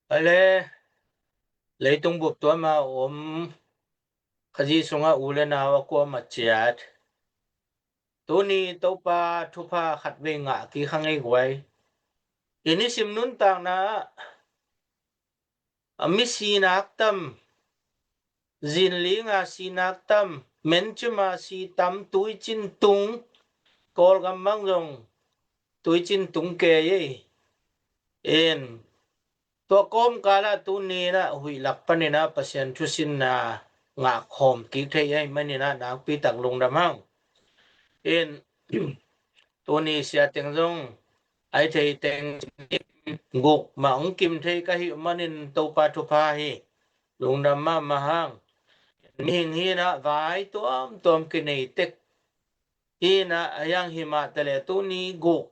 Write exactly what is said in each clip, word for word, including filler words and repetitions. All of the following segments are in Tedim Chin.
Ale, leitung bup tuama om Khazih sungah u le nau a kuama ciat, tuni Topa thupha khat vei ngah kik hang ei guai. I nisim nuntakna ah a mi sinak tam, zinlinga sinak tam, mencima si tam, tuicin tung, Kawlgam bang zong tuicin tung kei ei. In tua kawmkalah tuni inah huih lak paninah Pasian thusinna ngah khawm kik thei ei maninah nakpi tak lungdam hang. In tuni siateng zong ai thei teng guk mah hong kim thei ka hih manin Topa thupha hi. Lungdam mahmah hang. Mihing hinah vai tuamtuam kinei tek hinah a hiang himah tale tuni guk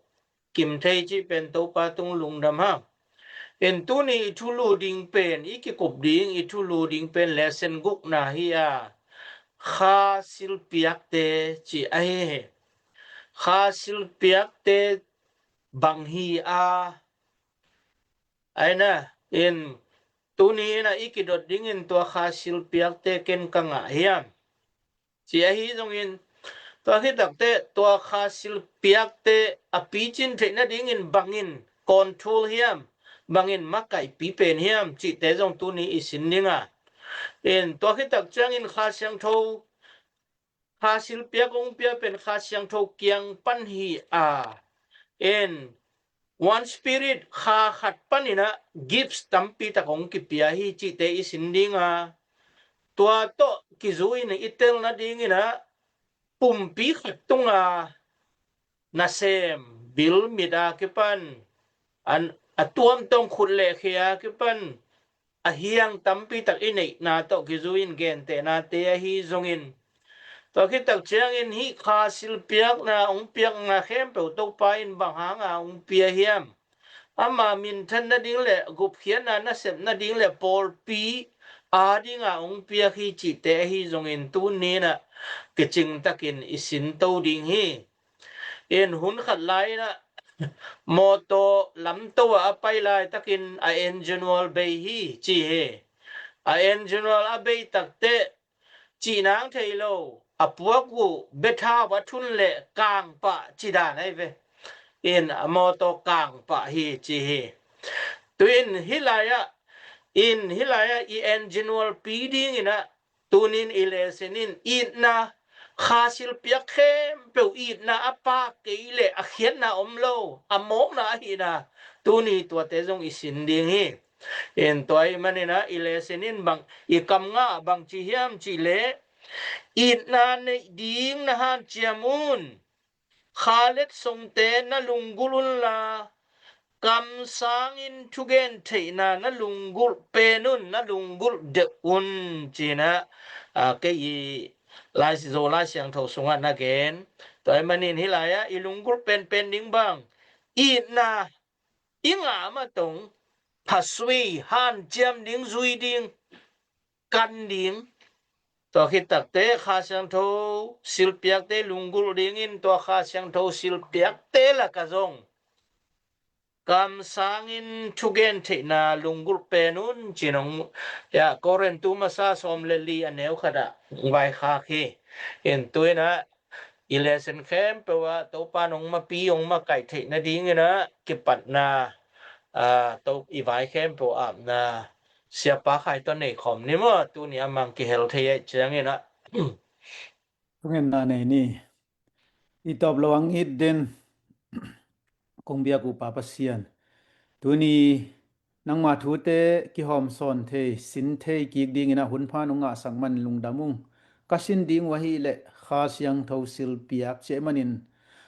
kim thei cih pen Topa tung lungdam hang. In tuni i thulu ding pen, i kikup ding i thulu ding pen lesson gukna hi a, Kha silpiakte cih ahi hi. Kha silpiakte bang hi a, aina in tuni inah i kidot dingin tua Kha silpiakte ken ka ngah hiam? Ci ahi zongin tua khitakteh tua Kha silpiakte a picin theih nadingin bangin control hiam, bangin makaihpi pen hiam cihte zong tuni i sin dinga. In tua khitak ciangin Kha Siangtho, Kha silpiak hong pia pen Kha Siangtho kiang pan hi a, in one spirit, Kha khat paninah gifts tampi tak hong kipia hi cihte i sin dinga. Tua tawh kizui in i tel nadinginah pumpi khat tunga nasem, bil mit a kipan, an a tuamtawng khut le khe a kipan a hiang tampi tak i neihna tawh kizui in gentehnate ahi zongin, tua khitak ciangin hih Kha silpiakna hong piakna khempeuh Topa in bang hanga hong pia hiam? Ama minthan nading le gupkhiatna nasep nading le pawlpi a dinga hong piak hi cihte ahi zongin tuni inah kicing takin i sinto ding hi. In hun khat lai inah mawtaw lamto ah a pai laitakin a engine oil bei hi ci hi. A engine oil a bei takteh cihnang thei lo, a puak uh bethau a thun le kangpah cidan ahi ve. In a mawtaw kangpah hi ci hi. Tuin hih lai-ah, in hih lai-ah i engine oil pi dinginah tunin i lesson in itna, Kha silpiak khempeuh itna a pak kei leh a khiatna om lo, a mawkna ahihna, tuni tuate zong i sin ding hi. In tua ahih maninah i lesson in bang i kam ngah bang ci hiam cih leh, itna neih ding na hanciam un. Kha letsongte na lunggulh unla, kamsangin thugen theihna na lunggulh pen un, na lunggulh deuh un, cinah, a, kei i Lai, Zo Lai Siangtho sungah na gen. Tua ahih manin hih lai-ah i lunggulh penpen ding bang, itna i ngah matong, phasui, hanciam ding, zui ding, kan ding. Tua khit takteh Kha Siangtho silpiakte lunggulh dingin tua Kha Siangtho silpiakte lakah zong kamsangin thugen theihna lunggulh pen un, ci-in hong, ya, Korintu masa sawm le li a neu khatah vaikhak hi. In tu-inah i lesson khempeuh ah Topa in hong mapi, hong makaih theih nadinginah kipatna, aa, to, i vai khempeuh apna Siapa Khai tawh nei khawm ni maw, tuni a mang kihel thei ahih cianginah. Thungetna nei ni. I tawp lo hong it den kong biak uh Pa Pasian, tuni nangma thute kihawm sawn thei, sin thei kik dinginah hun pha nong ngahsak man lungdam ung. Ka sin ding uh ahih leh Kha Siangtho silpiak ci ahih manin,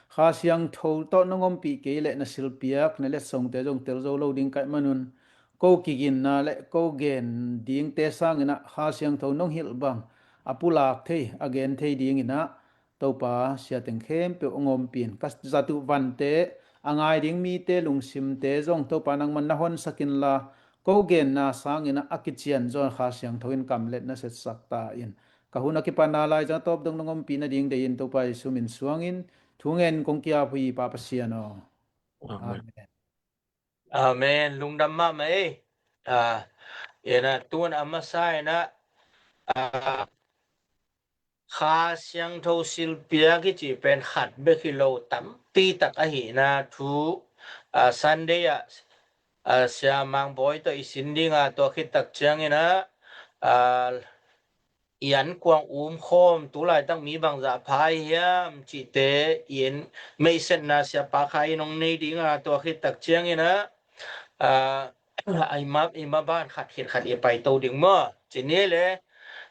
Kha Siangtho tawh nong ompih kei leh na silpiak, na letsongte zong tel zo lo ding ka hih manun, ko kiginna le ko gen dingte sanginah Kha Siangtho nong hilh bang a pulak thei, a gen thei dinginah Topa, siateng khempeuh hong ompih in. Ka zat uh vante, a ngai ding mite lungsimte zong Topa nangman na honsak inla, ko genna sanginah a kician zaw Kha Siangtho in kamlet na setsak ta in. Ka hun a kipatna lai zong a tawp dong nong ompih nading deihin Topa Jesu min suangin thungen kong ki-ap uh hi Pa Pasian aw. Amen. Amen. Amen. Lungdam mahmah ei. A, ina tun a masa ina, a, Kha Siangtho silpiak i cih pen khat bek hi lo, tampi tak ahihna thu, a, Sunday ah, a, Sia Mang Bawi tawh i sin dinga, tua khit tak ciangina, a, i ankuang umkhawm, tulaitak mi bangzah pha i hiam cihte i en, meihsetna Sia Pa Khai in hong nei dinga, tua khit tak ciangina, a, a i ma, i ma ban khat khit khat i paito ding maw? Ci ni le,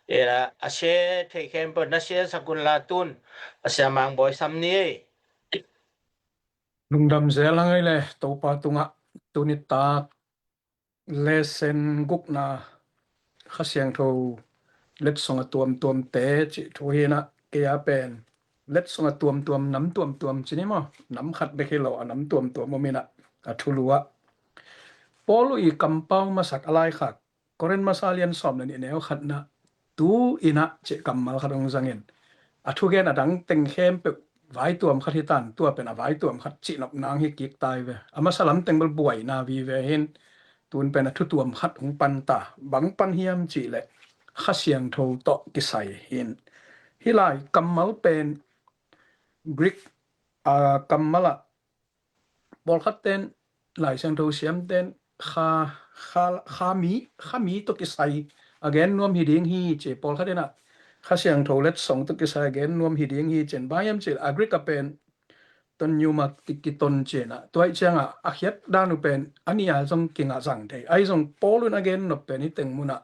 ina, a share thei khempeuh na share sak un la tun, a Sia Mang Bawi sam ni. Lungdam zel hang ei le, Topa tungah tuni tak lesson gukna Kha Siangtho letsong a tuamtuamte cih thu hi ina, kei a pen letsong a tuamtuam, nam tuamtuam ci ni maw? Nam khat bek hi lo, a nam tuamtuam om ina, a thulu ah. Paul i kampau masak a laikhak, Korin masa lian sawm le nih neu khatna, tu ina cih kammal khat hong zangin, a thugen a dang teng khempeuh vaituam khat hi tan, tua pen a vaituam khat cihnop nang hi kik tai ve. A masa lam teng bel buaina vive hin, tun pen a thutuam khat hong pan ta, bang pan hiam cih leh Kha Siangtho tawh kisai hin. Hih lai kammal pen Greek, a, kammal ah, pawlkhat ten, Lai Siangtho siam ten, kha, kha, kha mi, kha mi tawh kisai a gen nuam hi ding hi ci, pawlkhat ina Kha Siangtho letsong tawh kisai a gen nuam hi ding hi cin, bang hiam cih leh a Greek a pen ton pneumatikon ci ina, tua ih cianga a khiat dan uh pen a nia zong kingah zang thei. Ahi zong Paul in a gen nop pen hi teng muna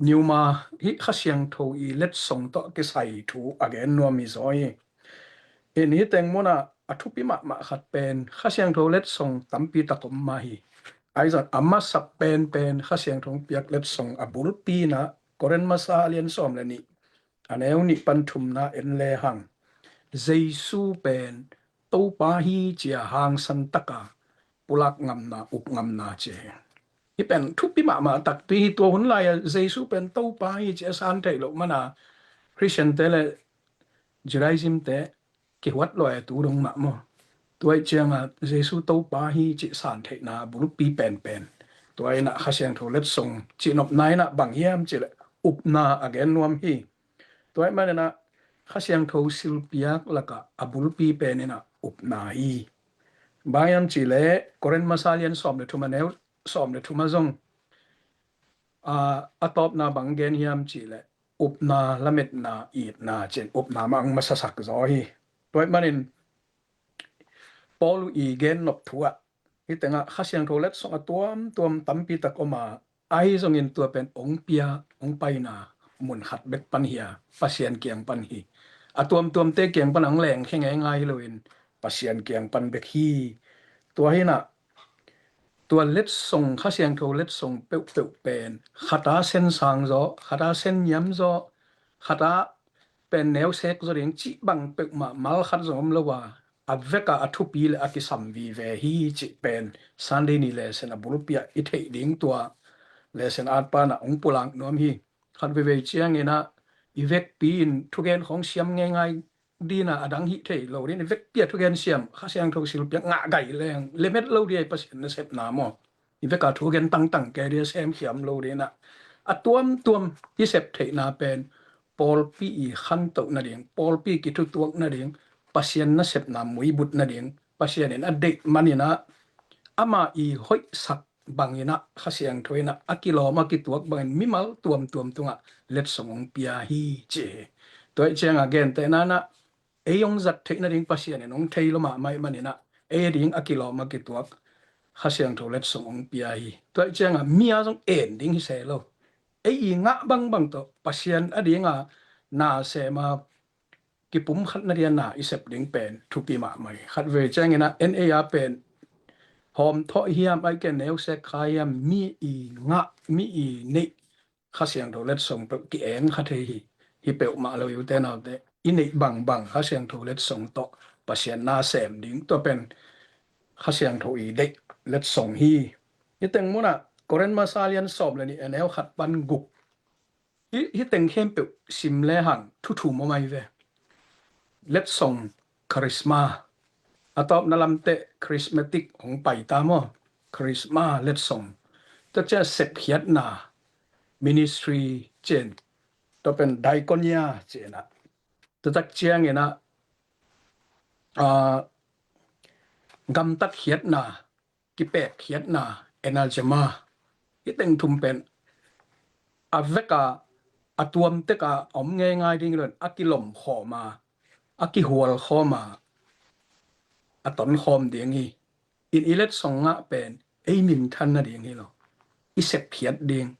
pneuma hi Kha Siangtho i letsong tawh kisai thu a gen nuam hi zaw hi. In hi teng muna a thupi mahmah khat pen Kha Siangtho letsong tampi tak om mah hi. Ahi zong a masa penpen Kha Siangtho hong piak letsong a bulpi ina Korin masa lian sawm le nih, a neu nih pan thumna en le hang, Jesu pen Topa hi ci a hangsan taka pulak ngamna, up ngamna ci hi. Hih pen thupi mahmah takpi hi. Tua hun lai-a Jesu pen Topa hi ci a san theih loh mana Christian te le Judaism te kihuat lua e tu dong mah maw. Tua ih cianga Jesu Topa hi cih san theihna bulpi penpen, tua ina Kha Siangtho letsong cihnopna ina bang hiam cih leh upna a gen nuam hi. Tua ih manina Kha Siangtho silpiak laka a bulpi pen ina upna hi. Bang hiam cih leh Korin masa lian sawm le thum a neu sawm le thum a zong, a, a tawpna bang gen hiam cih leh upna, lametna, itna cin upna mah hong masasak zaw hi. Tua ih manin Paul i gen nop thu ah, hi tengah Kha Siangtho letsong a tuamtuam tampi tak om a, ahi zongin tua pen hong pia, hong paina mun khat bek pan hi a, Pasian kiang pan hi. A tuamtuamte kiang pan hong lengkhia ngeingai hi loin Pasian kiang pan bek hi. Tua hi ina tua letsong, Kha Siangtho letsong peuhpeuh pen khata sen sang zaw, khata sen niam zaw, khata pen neusek zaw ding cih bang peuhmah mal khat zong om lo a, a veka a thupi le a kisam vive hi cih pen Sunday ni lesson a bulpi ah i theih ding, tua lesson at pana hong pulak nuam hi. Khat veivei ciangina i vekpi in thugen khawng siam ngeingai dina a dang hih thei lo dina i vekpi a thugen siam, Kha Siangtho silpiak ngah gai leng lemet lo dia i Pasian nasepna maw. I veka thugen tangtang ke dia semkhiam lo dina a tuamtuam i sep theihna pen pawlpi i khantoh nading, pawlpi kithutuak nading, Pasian nasepna muibut nading, Pasian in a deih manina ama i hoihsak bangina Kha Siangtho ina a kilawm a kituak bangin mimal tuamtuam tungah letsong hong pia hi ci hi. Tua ih cianga gentehna ina ei hong zat theih nading Pasian in hong thei lo mahmah ih manina ei a ding a kilawm a kituak Kha Siangtho letsong hong pia hi. Tua ih cianga mi a zong en ding hi se lo. Ei i ngah bangbang tawh Pasian a dinga nasem a kipumkhat nading a na i sep ding pen thupi mahmah hi. Khat vei ciangina en ei a pen hawm thawh hiam, ai ken neusek kha hiam, mi i ngah, mi i neih Kha Siangtho letsong peuh ki-eng kha thei hi. Hi peuhmah lo i ute naute, i neih bangbang Kha Siangtho letsong tawh Pasian nasem ding, tua pen Kha Siangtho i deih letsong hi. Hi teng muna Korin masa lian sawm le nih a neu khat pan guk, hi, hi teng khempeuh sim le hang thu thum om ahi ve. Letsong, charisma. A tawpna lamte charismatic hong pai ta maw. Charisma letsong. Tua ciang sepkhiatna, ministry cin, tua pen diaconia cin ah, tua tak ciangin ah, gamtatkhiatna, kipekkhiatna, anathema, hih teng thum pen a vek a, a tuam tek a om ngeingai ding lo in, a kilomkhawm a, a kihualkhawm a, a tonkhawm ding hi. In i letsong ngah pen ei minthan nading hi lo, i sepkhiat ding,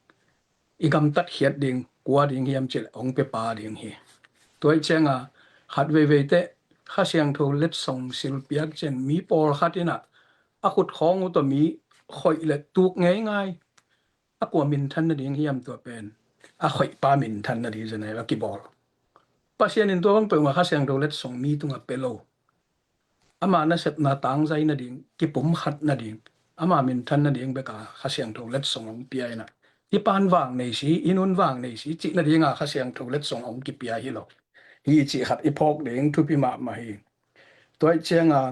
i gamtatkhiat ding, kua ding hiam cih leh hong piapa ding hi. Tua ih ciang a, khat veivei teh Kha Siangtho letsong silpiak ciang mi pawlkhat in ah a khut khawng uh tawh mi khoih le tuk ngeingai. A kua minthan nading hiam? Tua pen a khoihpa minthan nading zen a kibawl. Pasian in tua bang peuhmah Kha Siangtho letsong mi tungah pia lo. Ama nasepna tangzai nading, kipumkhat nading, ama minthan nading bek a Kha Siangtho letsong hong pia in ah, i pa'n vang nei si, i nu'n vang nei si cih nading a Kha Siangtho letsong hong kipia hi lo. Hi cih khat i phawk ding thupi mahmah hi. Tua ih ciang a,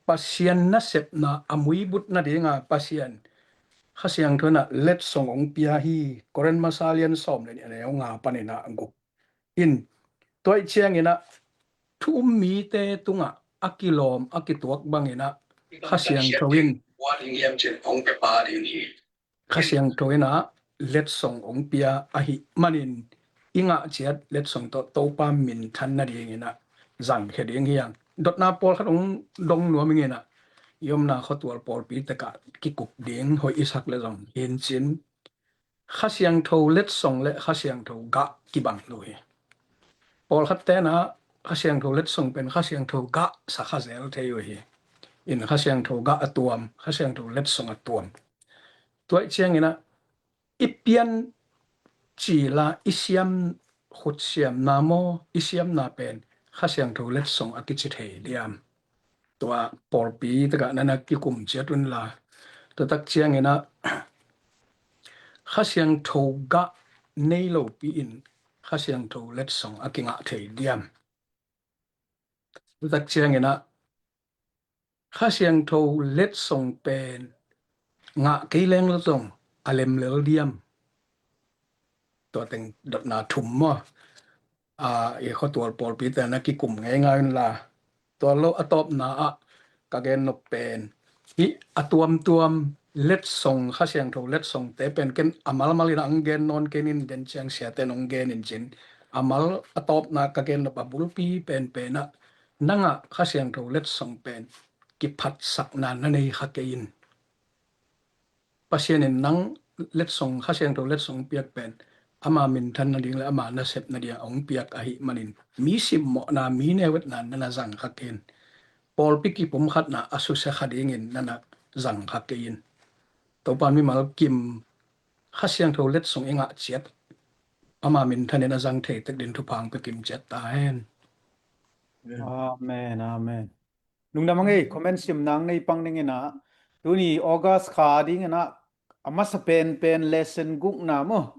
Pasian nasepna a muibut nading a Pasian Kha Siangtho in ah letsong hong pia hi. Korin masa lian sawm le nih, a neu nga panin ah guk in, tua ih ciangin ah thu um mite tungah a kilawm, a kituak bangin ah Kha Siangtho in, Kha Siangtho in ah letsong hong pia ahih manin, i ngah ciat letsong tawh Topa minthan nadingin ah zangkhia ding hi hang. Dotna pawlkhat hong dong nuam ing in ah, i omna khuatual pawlpi tek ah kikup ding hoih i sak leh zong hi in cin, Kha Siangtho letsong le Kha Siangtho gah kibang lo hi. Pawlkhat ten ah Kha Siangtho letsong pen Kha Siangtho gah sa kha zel thei uh hi. In Kha Siangtho gah a tuam, Kha Siangtho letsong a tuam. Tua ih ciangin ah i pian cil a, i siam, khutsiamna maw, i siamna pen Kha Siangtho letsong a kici thei diam? Tua pawlpi tek ah na na kikum ciat un la, tua tak ciangin ah Kha Siangtho gah nei lopi in Kha Siangtho letsong a kingah thei diam? Tua tak ciangin ah Kha Siangtho letsong pen ngah kei leng lo zong a lemlel diam? Tua teng dotna thum maw, a, i khuatual pawlpi ten na kikum ngeingai un la, tua lo a tawpna ah ka gen nop pen, hih a tuamtuam letsong, Kha Siangtho letsongte pen ken a malmal in ah hong gen nawn kei ning, den ciang siate in hong gen in cin, a mal a tawpna ka gen nop a bulpi penpen ah, nang ah Kha Siangtho letsong pen kiphatsakna na nei kha kei in. Pasian in nang letsong, Kha Siangtho letsong piak pen ama minthan nading le ama nasep nading a hong piak ahih manin, mi simmawhna, mi neu-etna na na zang kha kei in. Pawlpi kipumkhatna a susia kha dingin na na zang kha kei in. Topa mimal kim Kha Siangtho letsong i ngah ciat ama minthan in a zang thei tek dingin thupha hong pia kim ciat ta hen. Amen, amen. Lungdam a ngei, comment sim nang nei pang ning in ah, tuni August kha dingin ah a masa penpen lesson gukna maw,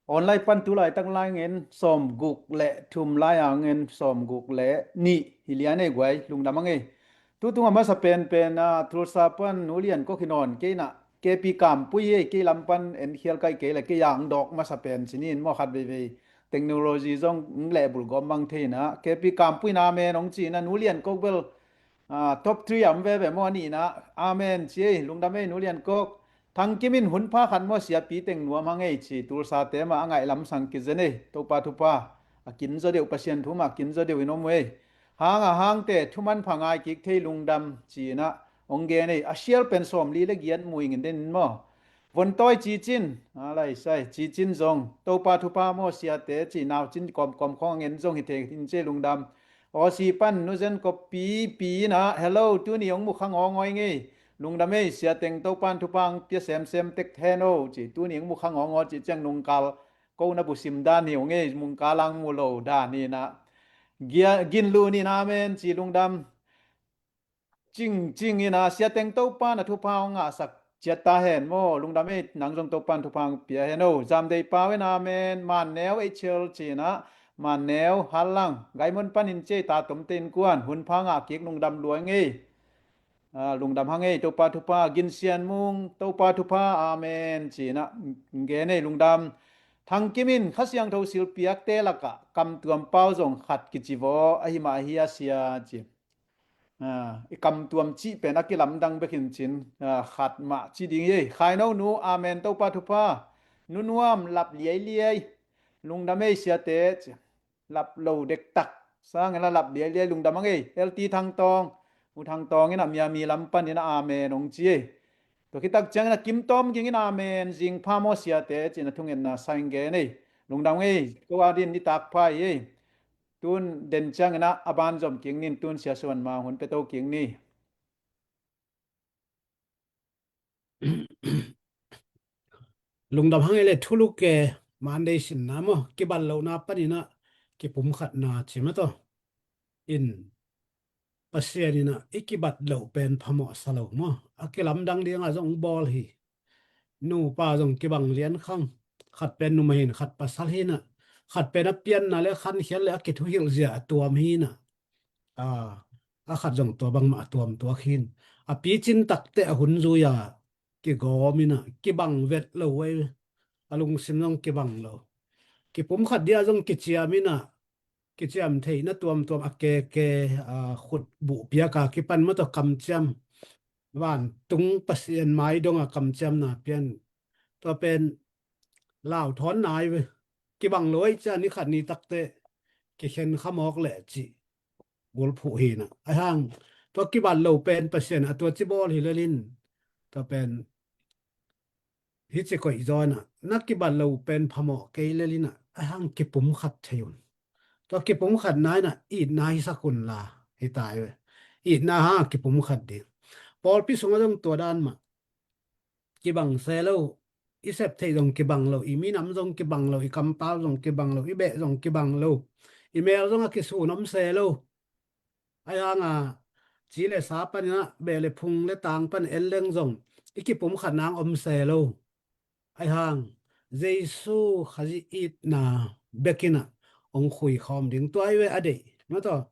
online pan tu laitak lai ngen sawm guk le thum, lai a ngen sawm guk le nih hi lian ei guai. Lungdam a ngei. Tutung a masa penpen a Tulsa pan Nu Lian Kok hi nawn kei in ah, K P Kampui ei, kei lam pan enkhial kaih kei le kei a hong dawk masa pen ci ni in maw, khat veivei technology zong hong lehbulh gawm bang thei in ah, K P Kampui in amen hong ci in ah, Nu Lian Kok bel, ah, top three a om veve maw, a nihna, amen ci ei. Lungdam ei Nu Lian Kok. Thang Kim in hun pha khat maw, siapi teng nuam hang ei ci, Tulsa te mah a ngaih lamsang kizen ei. Topa thupha a kin zaw deuh, Pasian thu mah a kin zaw deuh in om uh ei. Hang a hangte thu manpha ngai kik thei, lungdam ci in ah hong gen ei. A sial pen sawmli le giat mu ing in den in maw. Vontawi Cicin, a lai sai, Cicin zong, Topa thupha maw siate ci, naucin kawmkawm khawng a ngen zong hi thei in ci ei, lungdam. Aussie pan Nu Zen Kop Pi Pi in ah, hello, tuni hong mu kha ngawngaw ing ei. Lungdam ei, siateng Topa'n thupha hong pia semsem tek hen o ci, tuni hong mu kha ngawngaw cih ciang nungkal ko na bu sim dan hi ung ei, nungkal a hong mu lo dan hi in ah. Gia, Gin Lun in amen ci, lungdam. Cing Cing in ah, siateng Topa'n a thupha hong ngahsak ciat ta hen maw, lungdam ei, nang zong Topa'n thupha hong pia hen o. Zam Dei Pau in amen, Man Neu ei cil ci in ah, Man Neu, Hal Lang, Gaimon panin ci ei, ta tomte innkuan, hun pha ngah kik, lungdam lua ing ei. Ah, lungdam hang ei, Topa thupha, Gin Sian Mung, Topa thupha, amen, ci-in ah gen ei, lungdam. Thang Kim in Kha Siangtho silpiakte lakah kamtuam pau zong khat kici vaw, ahi mah hi a sia, ci. Ah, i kamtuam cih pen a kilamdang bek hi in cin, ah, khat mah ci ding hi ei. Khai No Nu, amen, Topa thupha. Nu Nuam, lap liailiai. Lungdam ei siate, ci. Lap lo dektak. Sang in ah lap liailiai, lungdam hang ei. L T Thang Tawng. U Thang Tawng in ah Miami lam pan in ah amen hong ci ei. Tua khit tak ciangin ah Kim Tawm Ging in ah amen, zing pha maw siate, ci-in ah thungetna sa-in gen ei. Lungdam hang ei, ko a din nitak pha hi ei. Tun den ciangin ah a ban zom kik ni in, tun Sia Suan Ma hun pia to kik ni. Lungdam hang ei le, thulu ke, Monday sinna maw, kibat lohna panin ah kipumkhatna ci mah tawh. In Pasian in ah i kibat loh pen phamawh sa lo maw, a kilamdang dingah zong bawl hi. Nupa zong kibang lian khang. Khat pen numei hi in, khat pasal hi in ah, khat pen a pianna le khankhiat le a kithuhilh zia a tuam hi in ah, a, a khat zong tua bangmah a tuam tuak hi in. A picin takte a hun zui-a kigawm in ah, kibang vet lo ei. A lungsim zong kibang lo. Kipumkhat dia zong kiciam in ah, kiciam theihna tuamtuam a keke, a, khutbuh piaka kipan mah tawh kamciam. Vantung Pasian mai dong a kamciamna pian. Tua pen lau thawn nai ve. Kibang lo ei cia ni khat ni takte kikhen kha mawk leh cih bulphuh hi in ah. Ahi hang tua kibat lo pen Pasian a tua ci bawl hi lel in, tua pen hi ci koih zaw in ah, na kibat lo pen phamawh kei lel in ah, ahi hang kipumkhat thei un. Tua kipumkhatna in ah itna hisak un la, hi ta ei ve. Itna hang a kipumkhat ding. Pawlpi sungah zong tua dan mah. Kibang se lo, i sep theih zong kibang lo, i minam zong kibang lo, i kampau zong kibang lo, i beh zong kibang lo, i mel zong a kisun om se lo. Ahi hang a, ci le sa panin ah, beh le phung le tang pan en leng zong i kipumkhat nang om se lo. Ahi hang Jesu Khazih itna bek in ah hong khui khawm ding, tua hi ve a deih. Mah tawh,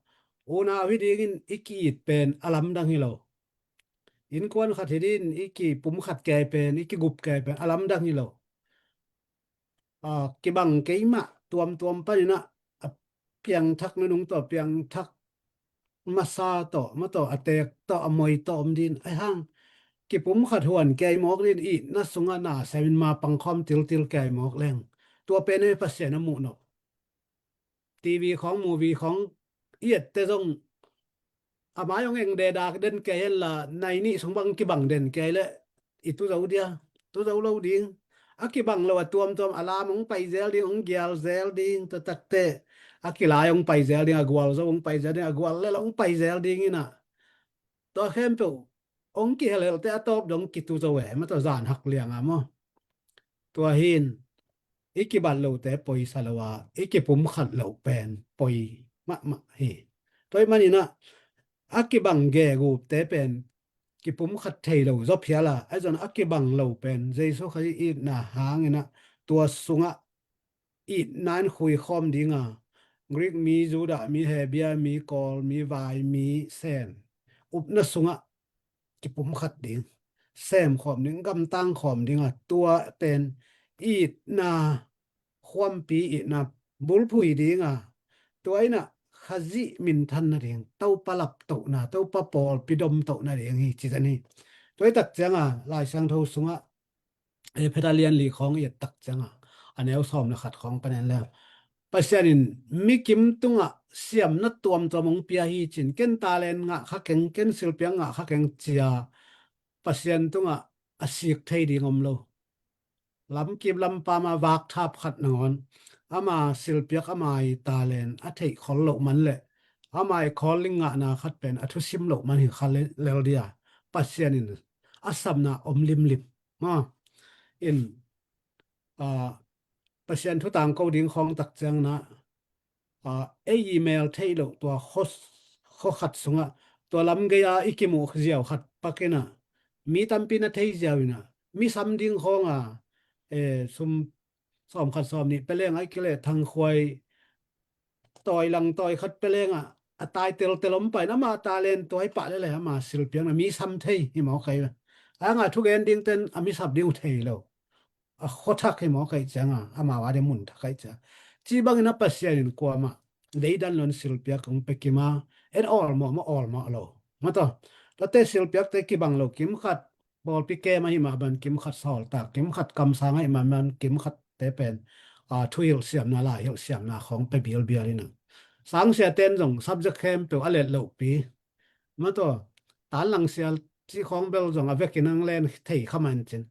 unau hi dingin i ki-it pen a lamdang hi lo. Innkuan khat hi dingin i kipumkhat kei pen, i kigup kei pen a lamdang hi lo. A, kibang kei mah tuamtuam panin ah, a piangthak nunung tawh, piangthak masa tawh, mah tawh, a teek tawh, a moi tawh om dingin, ahi hang kipumkhat huan kei mawk dingin, itna sungah na sem in, ma pangkhawm tiltil kei mawk leng, tua pen ei Pasian a muh nop. T V khawng, movie khawng i ette zong, a mai hong eng deda den kei hen la, nai nih sung bang kibang den kei leh i tu zo dia, tu zo lo ding. A kibang lo a tuamtuam, a lam hong pai zel ding, hong gial zel ding, tua takte a kilai hong pai zel ding, a gualzo hong pai zel ding, a gual le lo hong pai zel ding in ah, tua khempeuh hong kihelhelte a tawp dong kitu zo e, mah tawh zan hak liang a maw. Tua hi in i kibat lote poi sa lo a, i kipumkhat loh pen poi mahmah hi. Tua ahih manin ah a kibang gegupte pen kipumkhat thei lo zaw phial a, ahi zongin a kibang lo pen Jesu Khazih itna hangin ah tua sungah itna in khui khawm ding a, Greek mi, Judah mi, Hebia mi, Kawl mi, Vai mi, Sen, upna sungah kipumkhat ding, sem khawm ding, gamtang khawm ding a, tua pen itna khuampi, itna bulphuh ding a, tua in ah Khazih minthan nading, Topa laptohna, Topa pawlpi domtoh nading hi ci zen hi. Tua hi tak ciang a, Lai Siangtho sungah, Efesa lian li khawng i et tak ciang a, a neu sawm le khat khawng pan en leng, Pasian in mikim tungah siamna tuamtuam hong pia hi ci-in, ken talent ngah kha keng, ken silpiak ngah kha keng ci-a Pasian tungah a sik thei ding om lo. Lamkip lampam a vak thap khat nangawn, ama silpiak, ama i talent a theih khol loh man leh, ama i calling ngahna khat pen a thusim loh man hi kha le-, lel dia, Pasian in a sapna om limlim. Ma, in, a, Pasian thu tangko ding khawng tak ciang in ah, a, ei i mel theih loh tua khaw, khaw khat sungah, tua lam gei-a i kimuh ziau khat pak in ah, mi tampi na thei ziau in ah, mi sam ding khawng a, e, sum sawm khat sawm nih pia leng, ahih kei leh thangkhuai tawi lang tawi khat pia leng ah, a tai teltel om paina ama talent tua hi pah lele ama silpiakna mi sam thei hi mawk ahi ve. A nga thugen ding ten a mi sap ding uh thei lo. A khuathak hi mawk ahi cianga amau a ding mun thak ahi cianga. Ci bangin a Pasian in kuamah deidan lon silpiak kong pe kima en awlmawh mawh awlmawh lo. Mataw, tate silpiakte kibang lo kimkhat pawlpi kem ahi mah ban kimkhat sawltak kimkhat kamsang ahi mah ban kimkhat te pen a thu hilhsiamna lai hilhsiamna khawng pe bialbial ina. Sangsia ten zong subject khempeuh a let lohpi. Mataw, tan langsial ci khawng bel zong a vekin ang len thei kha man cin.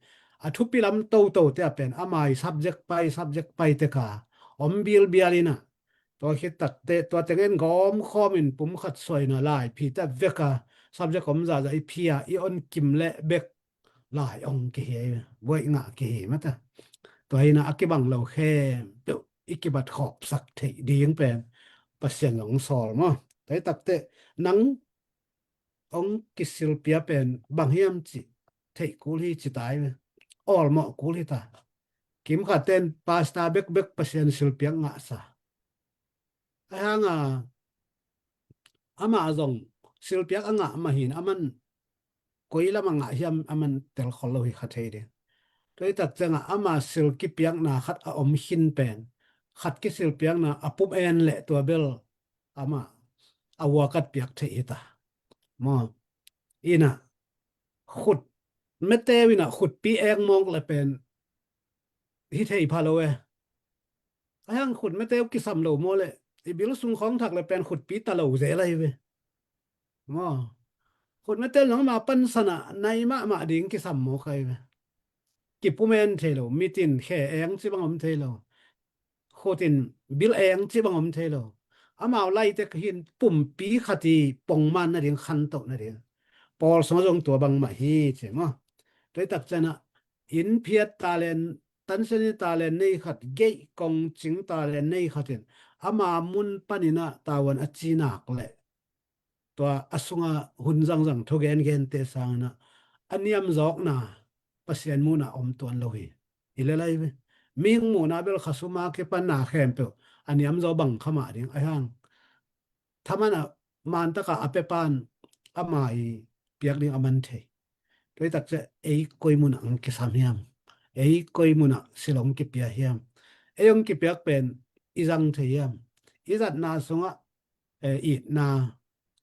A thupi lam toto te a pen amai subject pai subject pai te ka om bialbial ina. Tua khit takte tua tengen gawm khawmin pumkhat suaina lai phi ta veka subject om zahzah i phi a i on kim leh bek lai ong kihi buai ngah kihi mata. Tua hina a kibang lo khempeuh i kibat khawpsak theih ding pen Pasian zong sawl maw? Tua hi takte nang ong kisilpia pen bang hiam cih theih kul hi ci tai ve. Awlmawh kul hi ta. Kimkhat ten pasta bekbek Pasian silpiak ngahsa. Ahi hanga amah zong silpiak a ngah mahin aman koi lam a ngah hiam aman telkhol lo hi kha thei ding. Tua hi tak ciangah ama sil kipiakna khat a om khin pen khat kisilpiakna a pum en leh tua bel amah a uakat piak theih hi ta. Maw? Ina khut meteu ina khutpi ek mawk le pen hi thei pha lo e. A hiang khut meteu kisam lo maw le i bil sung khawng thak le pen khutpi ta lo zel ahi ve. Maw? Khut meteu nangma pansanah nai mahmah ding kisam mawk ahi ve. Kipumen thei lo mitin khe eng ci bang om thei lo. Khutin bil eng ci bang om thei lo. Amau laite ka hin pumpi khat i pongman nading khantoh nading pawl sungah zong tua bangmah hi ci maw? Tua hi tak cianah in phiat talent tanseni talent nei khat geih kong cing talent nei khat in ama mun paninah tavuan a cinak leh tua a sunga hun zangzang thugen gente sanginah a niamzawkna Pasian munah om tuan lo hi. I lelai ve mihing munah bel khasuma kipanna khempeuh a niamzaw bang khamah ding a hiang thaman a mantaka a pepan ama i piak ding a man thei. Tua hi tak ciah ei koi munah ang kisam hiam? Ei koi munah silong kipia hiam? Ei ong kipiak pen i zang thei hiam? I zatna sungah eh, itna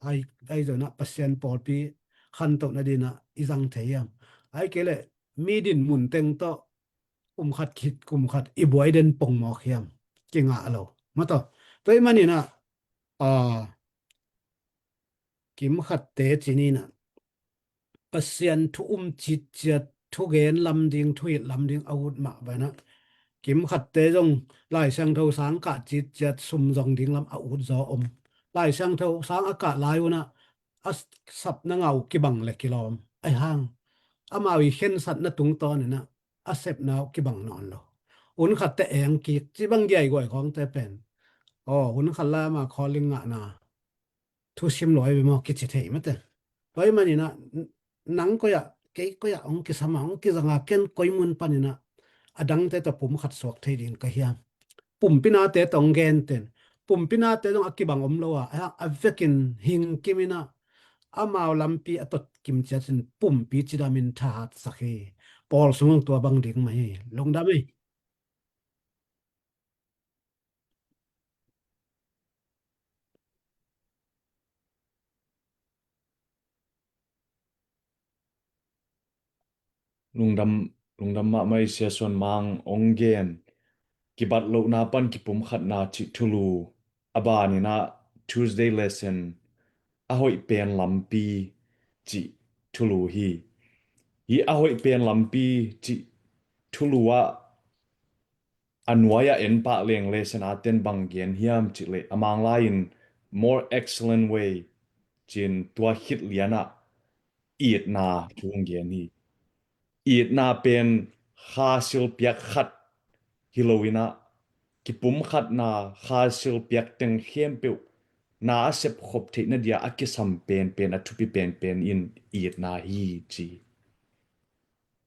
ai ai zonah Pasian pawlpi khantoh nadinah i zang thei hiam? Ai kei leh mi din mun teng tawh kum khat khit kum khat i buai den pongmawk hiam? Kingah lo. Mataw, tua i maninah a kimkhatte cininah Pasian thu um citciat thugen lam ding thuhilh lam ding a ut mah banah kimkhatte zong Lai Siangtho sang kah citciat sum zong ding lam a ut zaw om. Lai Siangtho sang a kah lai unah a sapna ngau kibang le kilawm ahi hang amau i khensatna tungtawninah a sepna uh kibang nawn lo. Hun khatte eng kik ci bang giaiguai khawngte pen aw hun khat lai ama khawling ngahna thusim lo ahi ve maw kici thei mate. Tua hi maninah nang koi ah kei koi ah hong kisama hong kizanga ken koi mun paninah a dangte tawh pum khat suak thei ding ka hiam? Pumpi nate tawh hong genten pumpi nate zong a kibang om lo a a vekin hingkiminah amau lampi a tot kimciatin pumpi cidamin thahatsak hi. Pawl sungah tua bang ding mah hi. Lungdam hi. Lungdam, lungdam mahmah i Sia Suan Mang ong gen kibat lohna pan kipumkhatna cih thulu a baninah Tuesday lesson a hoih pen lampi cih thulu hi. Hi a hoih pen lampi cih thulu ah a nuai-ah en pah leng lesson a ten bang gen hiam cih leh a manglai-in more excellent way cin tua khit lianah itna thu hong gen hi. Itna pen kha silpiak khat hi loinah kipumkhatna kha silpiak teng khempeuh na a sepkhop theihna dia a kisam penpen a thupi penpen in itna hi ci.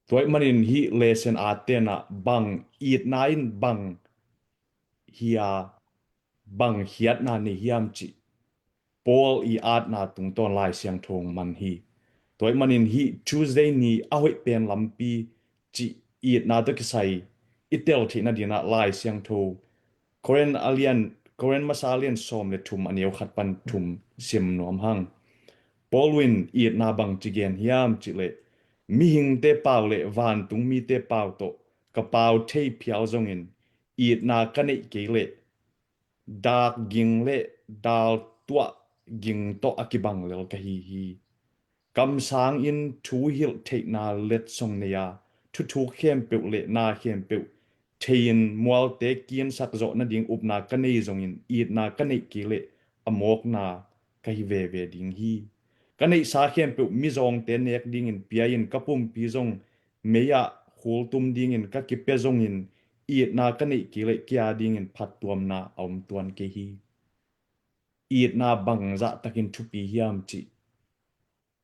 Tua ih manin hih lesson a tenah bang itna in bang hia bang khiatna nei hiam cih Paul i atna tungtawn Lai Siangtho hong man hi. Tua ahih manin hih Tuesday ni a hoih pen lampi cih itna tawh kisai i tel theih nadingin ah Lai Siangtho Korin a lian, Korin masa a lian sawm le thum a neu khat pan thum sim nuam hang. Paul in itna bang ci gen hiam cih leh, mihingte pau le vantung mite pau tawh ka pau thei phial zongin itna ka neih kei leh dak ging le dal tuah ging tawh a kibang lel ka hi hi. Kamsang in thu hilh theihna letsong nei a, thuthuk khempeuh le na khempeuh thei-in mualte kinsak zawh nading upna ka nei zongin itna ka neih kei leh a mawkna ka hi veve ding hi. Ka neihsa khempeuh mizawngte nek dingin pia-in ka pumpi zong mei-ah khultum dingin ka kipia zongin itna ka neih kei leh kei a dingin phattuamna a om tuan kei hi. Itna bangzah takin thupi hiam cih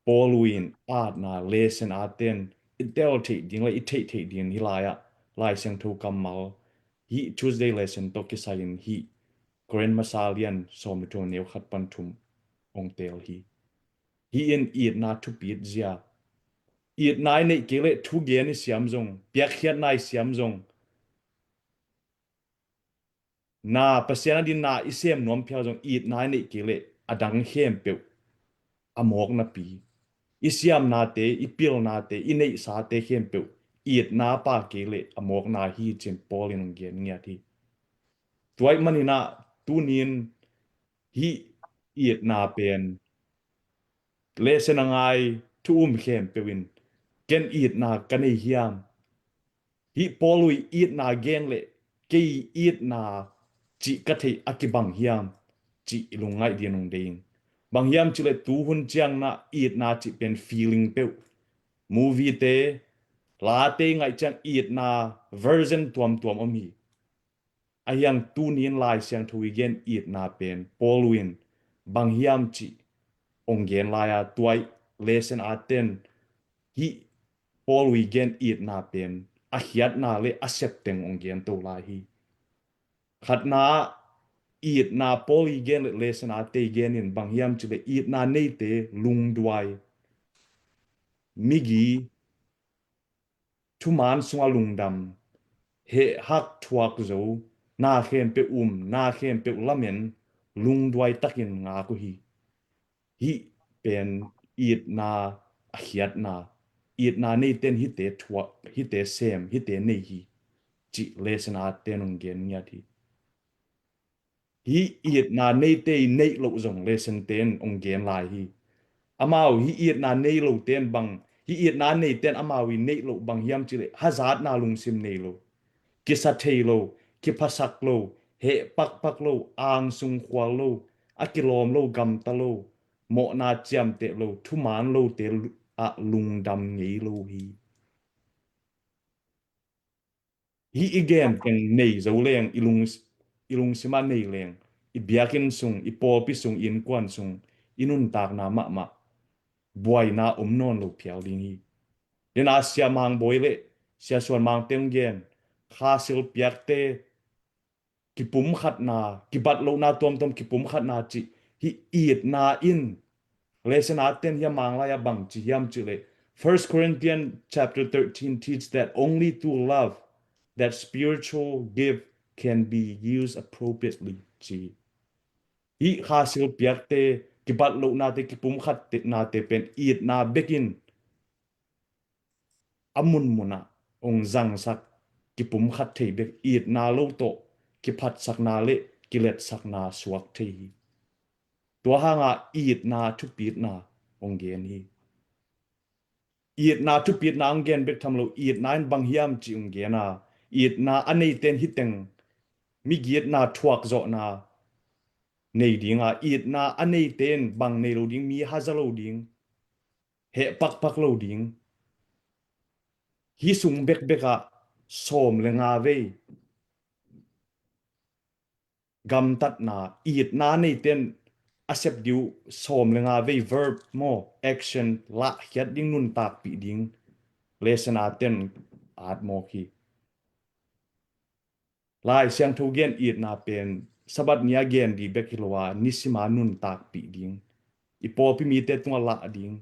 Paul in atna lesson a ten i tel theih ding le i theih theih ding hi lai-ah Lai Siangtho kammal hih Tuesday lesson tawh kisai-in hih Korin masa lian sawm le thum neu khat pan thum hong tel hi. Hih in itna thupit zia, itna i neih kei leh thugen i siam zong, piakkhiatna i siam zong, na Pasian a dingin na i sem nuam phial zong itna i neih kei leh a dang khempeuh a mawknapi, i siamnate, i pilnate, i neihsate khempeuh itna pha kei leh a mawkna hi ci-in Paul in hong gen ngiat hi. Tua ahih manin ah tuni-in hih itna pen lesson a ngai thu um khempeuh in ken itna ka nei hiam? Hih Paul i itna gen le kei itna cih ka theih a kibang hiam cih i lungngaih dingin hong deih ing. Bang hiam cih leh tuhun ciang na itna cih pen feeling peuh, movie-te, late i ngaih ciang itna version tuamtuam om hi. Ahi hang tuni-in Lai Siangtho i gen itna pen Paul in bang hiam cih hong gen lai-a, tua i lesson a ten hih Paul i gen itna pen a khiatna le a sep teng hong gen to lai hi. Khatna ah itna Paul i gen le lesson a te i gen in bang hiam cih leh itna neite lungduai, migi, thuman sungah lungdam, heh hak thuak zo, na khempeuh um, na khempeuh lamen, lungduai takin ngak uh hi. Hih pen itna a khiatna, itna neiten hihte thuak, hihte sem, hihte nei hi cih lesson a ten hong gen ngiat hi. Hih itna neite i neih loh zong lesson ten hong gen lai hi. Amau hih itna nei loten bang, hih itna neiten amau i neih loh bang hiam cih leh hazatna lungsim nei lo, kisa thei lo, kiphasak lo, heh pakpak lo, angsung khual lo, a kilawm lo, gamta lo, mawhna ciamteh lo, thuman lote ah lungdam ngei lo hi. Hih i gen teng nei zo leng, i lung, i lungsim ah nei leng, i biakinn sung, i pawlpi sung, i innkuan sung, i nuntakna mahmah buaina om nawn lo phial ding hi. Dena Sia Mang Bawi le Sia Suan Mang teng gen, Kha Sil Piakte kipumkhatna, kibat lohna tuamtuam kipumkhatna cih hih itna in lesson a ten hi a, Mang lai-ah bang ci hiam cih leh, First Corinthians chapter thirteen teach that only through love that spiritual gift can be used appropriately ci. Hih Kha Sil Piakte, kibat lohnate, kipumkhatnate pen itna bekin a munmunah hong zangsak, kipumkhat thei bek, itna lo tawh kiphatsakna le kiletsakna suak thei hi. Tua hanga itna thupitna hong gen hi. Itna thupitna hong gen bek tham lo, itna in bang hiam cih hong gen a, itna a neiten hih teng migi itna thuakzawhna nei dinga, itna a neiten bang nei lo ding, mi haza lo ding, heh pakpak lo ding. Hih sung bekbek ah sawm le nga vei gamtatna, itna neiten a sep ding uh sawm le nga vei verb maw, action lahkhiat ding, nuntakpih ding lesson a ten at mawk hi. Lai Siangtho gen itna pen Sabbath ni a gen ding bek hi lo a, nisima nuntakpih ding, i pawlpi mite tungah lah ding,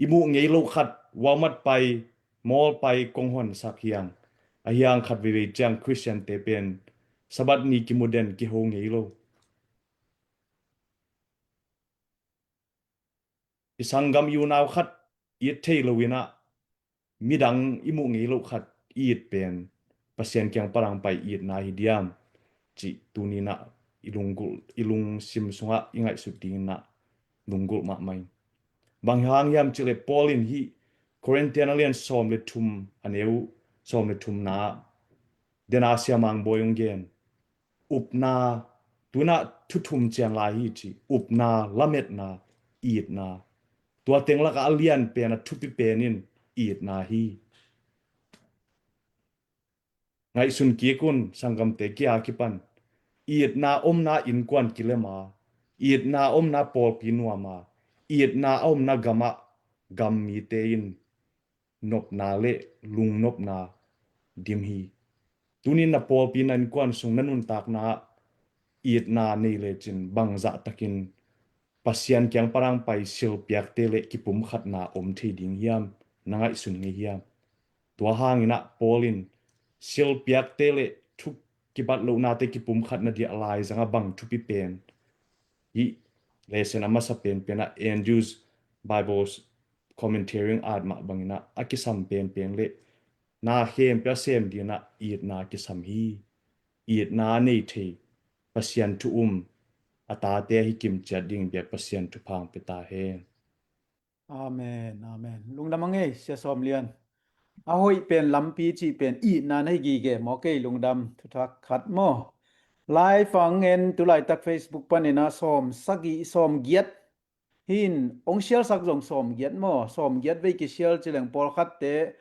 i muh ngei loh khat, Walmart pai, mall pai, kong honsak hiang, a hiang khat veivei ciang Khristiante pen Sabbath ni kimu den kiho ngei lo. I sanggam i unau khat it thei lo inah, midang i muh ngei loh khat it pen Pasian kiang palang pai itna hi diam cih tuni inah i lunggulh, i lungsim sungah i ngaihsut ding inah lunggulh mahmah ing. Bang hang hiam cih leh Paul in hih Korintian a lian sawm le thum, a neu sawm le thumna ah, dena Sia Mang Bawi hong gen, upna, tu inah thu thum cian lai hi ci, upna, lametna, itna. Tua teng lakah a lian pen, a thupi pen in itna hi. Ngaihsun kik un, sanggamte kia kipan, itna omna innkuan kilem a, itna omna pawlpi nuam a, itna a omna gamah gam mite in nopna le lungnopna dim hi. Tuni na pawlpi, na innkuan sung, na nuntakna ah itna nei lecin bangzah takin Pasian kiang palang pai silpiakte le kipumkhatna om thei ding hiam, na ngaihsun ngei hiam? Tua hang inah Paul in silpiakte le thu kibat lohnate kipumkhatna dia laizang a bang thupi pen, hih lesson a masa penpen ah Andrews Bibles Commentary in at mah bang inah, a kisam penpen le na khempeuh a sem ding inah itna kisam hi. Itna a nei thei, Pasian thu um a tate ahi kim ciat ding biak Pasian thupha hong pia ta hen. Amen, amen. Lungdam a ngei, Sia Sawm Lian. A hoih pen lampi cih pen itna na hi gige maw, kei lungdam thuthak khat maw. Lai fang en, tu laitak Facebook panin a sawm sagih, sawm giat hin, hong sialsak zong sawm giat maw, sawm giat vei kisial ci leng pawlkhatte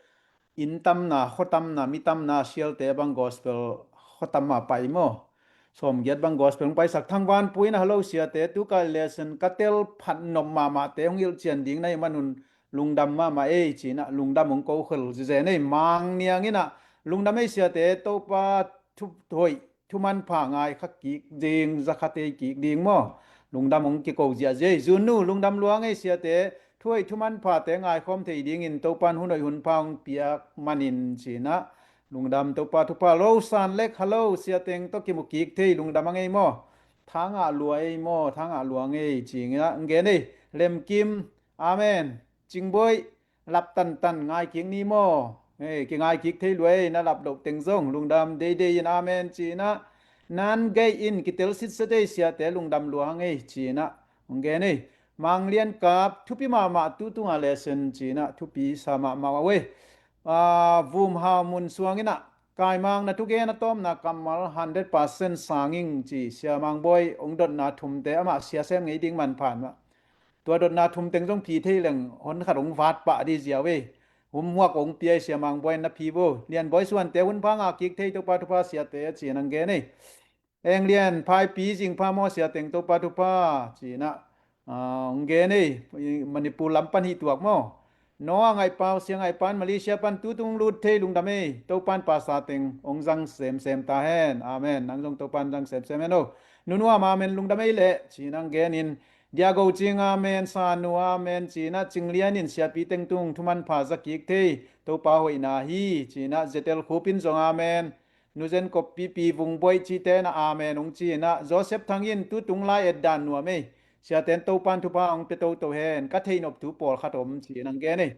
inn tamna, khua tamna, mi tamna sialte bang gospel khua tam a pai maw. Sawm giat bang gospel hong paisak. Thangvanpu in a, hello siate, tu kai lesson ka tel phat nop mahmahte hong hilhcian ding na hih manun lungdam mahmah ei ci inah lungdam hong ko khel zizen ei. Mang Niang in a, lungdam ei siate, Topa thu hoih, thu manpha ngai kha kik ding, za khat ei kik ding maw. Lungdam hong kiko ziahziah ei. Zunnu, lungdam lua ngei siate, thu hoih thu manphate ngaikhawm thei dingin Topan hun hoih hun pha hong piak manin ci inah lungdam, Topa thupha. Lo San Lek, hello, sia teng tawh kimu kik thei, lungdam a ngei maw. Thangah lua ei maw, thangah lua ngei ci inah hong gen ei. Lem Kim, amen. Cingboih, lap tantan ngai kik ni maw. Ei, kingai kik thei lua ei, na lap loh teng zong lungdam. Deidei in amen ci inah, Nan Gei in, kitel sitset ei siate, lungdam lua hang ei ci inah hong gen ei. Mang Lian Kap, thupi mahmah tu tunga lesson ci inah, thupi sa mahmah uh ei. Ah, Vum Hau Mun Suang inah, Kaimang, na thugen a tawpna kammal hundred percent sang ing ci, Sia Mang Bawi hong dotna thumte amah sia sem ngei ding manpha in mah. Tua dotna thum teng zong phi thei leng hon khat hong vat pah dih ziau ei. Hum huak hong pia ei, Sia Mang Bawi na phi vo. Lian Bawi Suante, hun pha ngah kik thei, Topa thupha, siate a ci inah hong gen ei. Eng Lian, Phaipi zing pha maw sia teng, Topa thupha ci inah, ah, hong gen ei. Manipur lam pan hih tuak maw. Noah Ngaihpau, Sia Ngaihpan, Malaysia pan tu tung lut thei, lungdam ei. Topan pasa teng hong zang semsem ta hen. Amen. Nang zong Topan zang semsem hen o. Nunuam, amen, lungdam ei leh ci inah hong gen in. Dia Go Cing, amen. Sanu, amen ci inah, Cing Lian in siapi teng tung thu manpha za kik thei, Topa hoihna hi ci inah, Zetel Khup in zong amen. Nu Zen Kop Pipi, Vung Boih cihte na amen hong ci inah, Joseph Thang in tu tung lai et dan nuam ei. Siate in Topan thupha hong pia toto hen, ka theihnop thu pawlkhat om ci inah hong gen ei.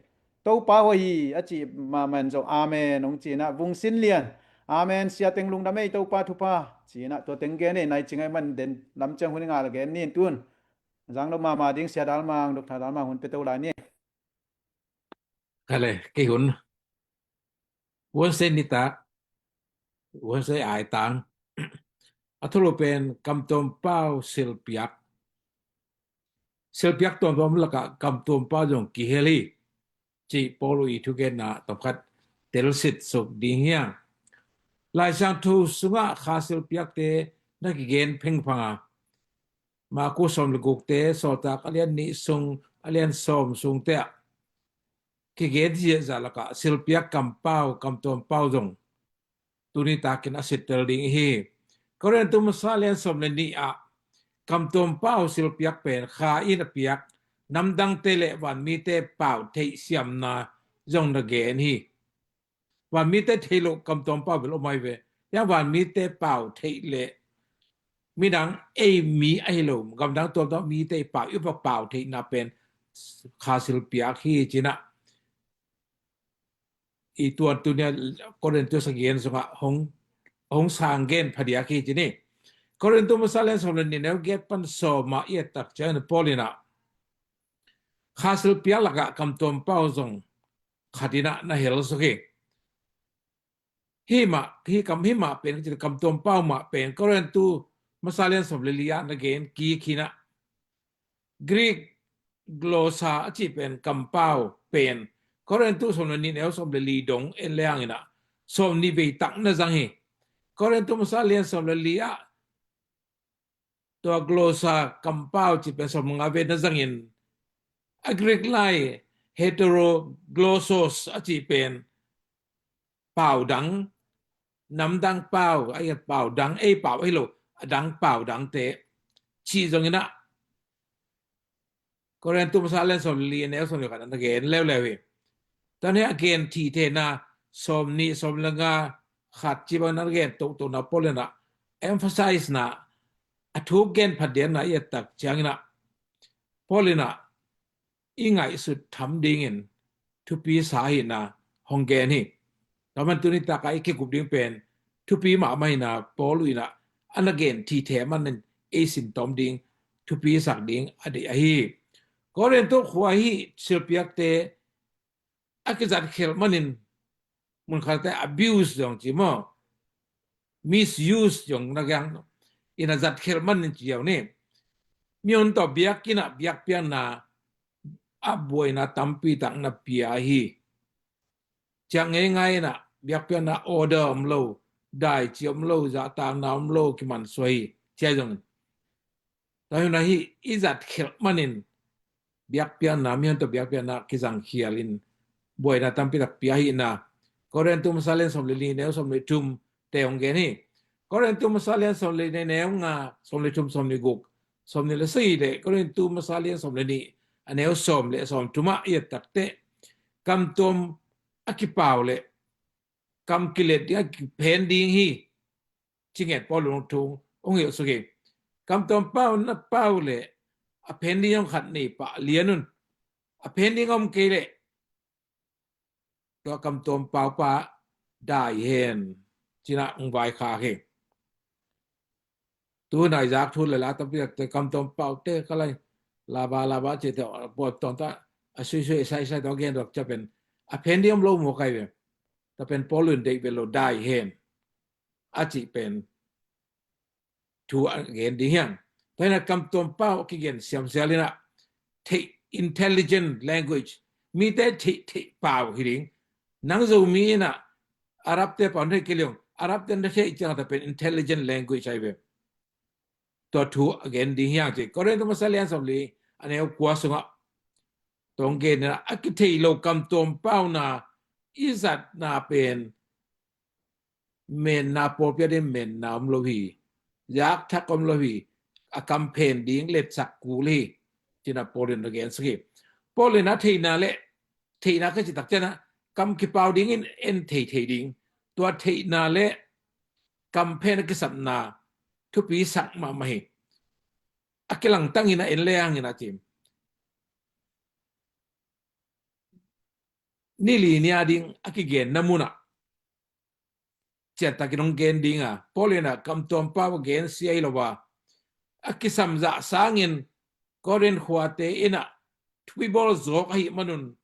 Topa hoih hi a cih mahmah in zong amen hong ci inah, Vung Sin Lian, amen, sia teng lungdam ei, Topa thupha ci inah, tua teng gen ei. Nai cing ahih man den lam ciang hun i ngah le gen ni in tun. Zang lo mahmah ding, Sia Dal Mang, Doctor Dal Mang hun pia to lai ni. Kale, kei hun. Wednesday nitak, Wednesday aitang. A thulu pen Kam Tuam Pau silpiak. Silpiak tuamtuam lakah Kam Tuam Pau zong kihel hi cih Paul i thugenna tawmkhat telsit suk ding hiang. Laisiangtho sungah kha silpiakte na kigen phengphang a, Maku sawm le gukte, Sawltak a lian nih sung, a lian sawm sungte ah kigen ziahziah lakah silpiak Kam Pau, Kam Tuam Pau zong tuni takin a sittel ding ihi. Korintu masa lian sawm le nih ah kamtuam pau silpiak pen kha in a piak namdangte le vanmite pau theih siamna zong na gen hi. Vanmite theih loh kamtuam pau bel om ahi ve. Yang vanmite pau theih le midang ei mi ahi lo, gamdang tuamtuam mite i pau i pa pau theihna pen kha silpiak hi cinah i tuan tunia Korintu sagih sungah hong, hong sang gen phadiak hi cini. Korintu masa lian sawm le nih neu giat pan sawm ah i et tak ciangin Paul inah kha silpiak lakah kamtuam pau zong khat inah na hel suk hi. Hi mah, hi kam, hi mah pen, kamtuam pau mah pen Korintu masa lian sawm le li ah na gen kik hi nah. Greek glossa a cih pen kampau pen Korintu sawm le nih neu sawm le li dong en le hang inah sawm nih vei tak na zang hi. Korintu masa lian sawm le li ah tua glossa kampau cih pen sawm nga vei na zangin a Greek lai heteroglossos a cih pen pau dang, namdang pau, a iat pau dang, ei pau ahi lo, a dang pau dangte cih zong inah Korintu masa lian sawm le li neu sawm le khat na gen leuleu hi. Tua ni a gen thithena sawm nih sawm le nga khat cih bang na gen tohtona Paul inah emphasize na a thu gen phadiakna i et tak ciang inah Paul inah i ngaihsut tham dingin thupi sa ahihna hong gen hi. Tua man tuni takah i kikup ding pen thupi mahmah ahihna Paul inah a na gen thithe manin ei sin tawm ding thupi sak ding a deih ahi. Korintu khua hi silpiakte a kizat khelh manin mun khatte abuse zong ci maw, misuse zong na giang inah zat khelh manin ci ziau ni. Mihon tawh biakinn ah biakpiakna a buaina tampi tak na pia hi. Ciang ngeingai inah biakpiakna order om lo, dai ci om lo, zahtakna om lo, kiman suai hi cia zongin. Tua hi nah hi i zat khelh manin biakpiakna, mihon tawh biakpiakna kizang khialin buaina tampi tak pia ahihna Korintu masa lian sawm le li neu sawm le thum te hong gen hi. Korintu masa lian sawm le li neu nga, sawm le thum, sawm le guk, sawm le sagih le Korintu masa lian sawm le nih a neu sawm le sawm thum ah i et tak teh kamtuam a kipau le kam kilet ding a kiphen ding hi. Ci nget Paul in thu hong hilh suk hi. Kamtuam pau na pau le a phen ding hong khat nei pah lian un. A phen ding om kei le tua kamtuam pau pa dai hen cinah hong vaikhak hi. Tu nai zak thu le la tampi tak te kamtuam pau te ka lai laba laba ci te pua tawnta a suisui saisai tawh gen duak cia pen a phen ding om lo mu kai ve. Tua pen Paul in deih ve lo dai hen a cih pen thu a gen ding hiang. Tua hi nah kamtuam pau a kigen siamsial inah theih, intelligent language, mite theih theih pau hi ding. Nang Zomi inah Arabte pau na theih kei leng Arabte na theih ciang tua pen intelligent language ahi ve. Tua thu a gen ding hiang ci Korintu masa lian sawm le li a neu kua sungah tong gen inah a kitheih lo kamtuam pauna i zatna pen menna pawlpi a ding menna om lo hi. Zak thak om lo hi. A kam phen ding letsak kul hi cinah Paul in a gen sak hi. Paul in a theihna le theihna ka cih tak ciangah kam kipau dingin en thei thei ding. Tua theihna le kam phen a kisapna thupi sak mahmah hi. A kilangtang in a en le hang in a cim ni li ni a ding a kigenna munah ciantakin hong gen ding a, Paul in a kamtuam pau a gen sia hi lo a, a kisam zah sangin Korin khuate in a thupi bawl zawk ahih manun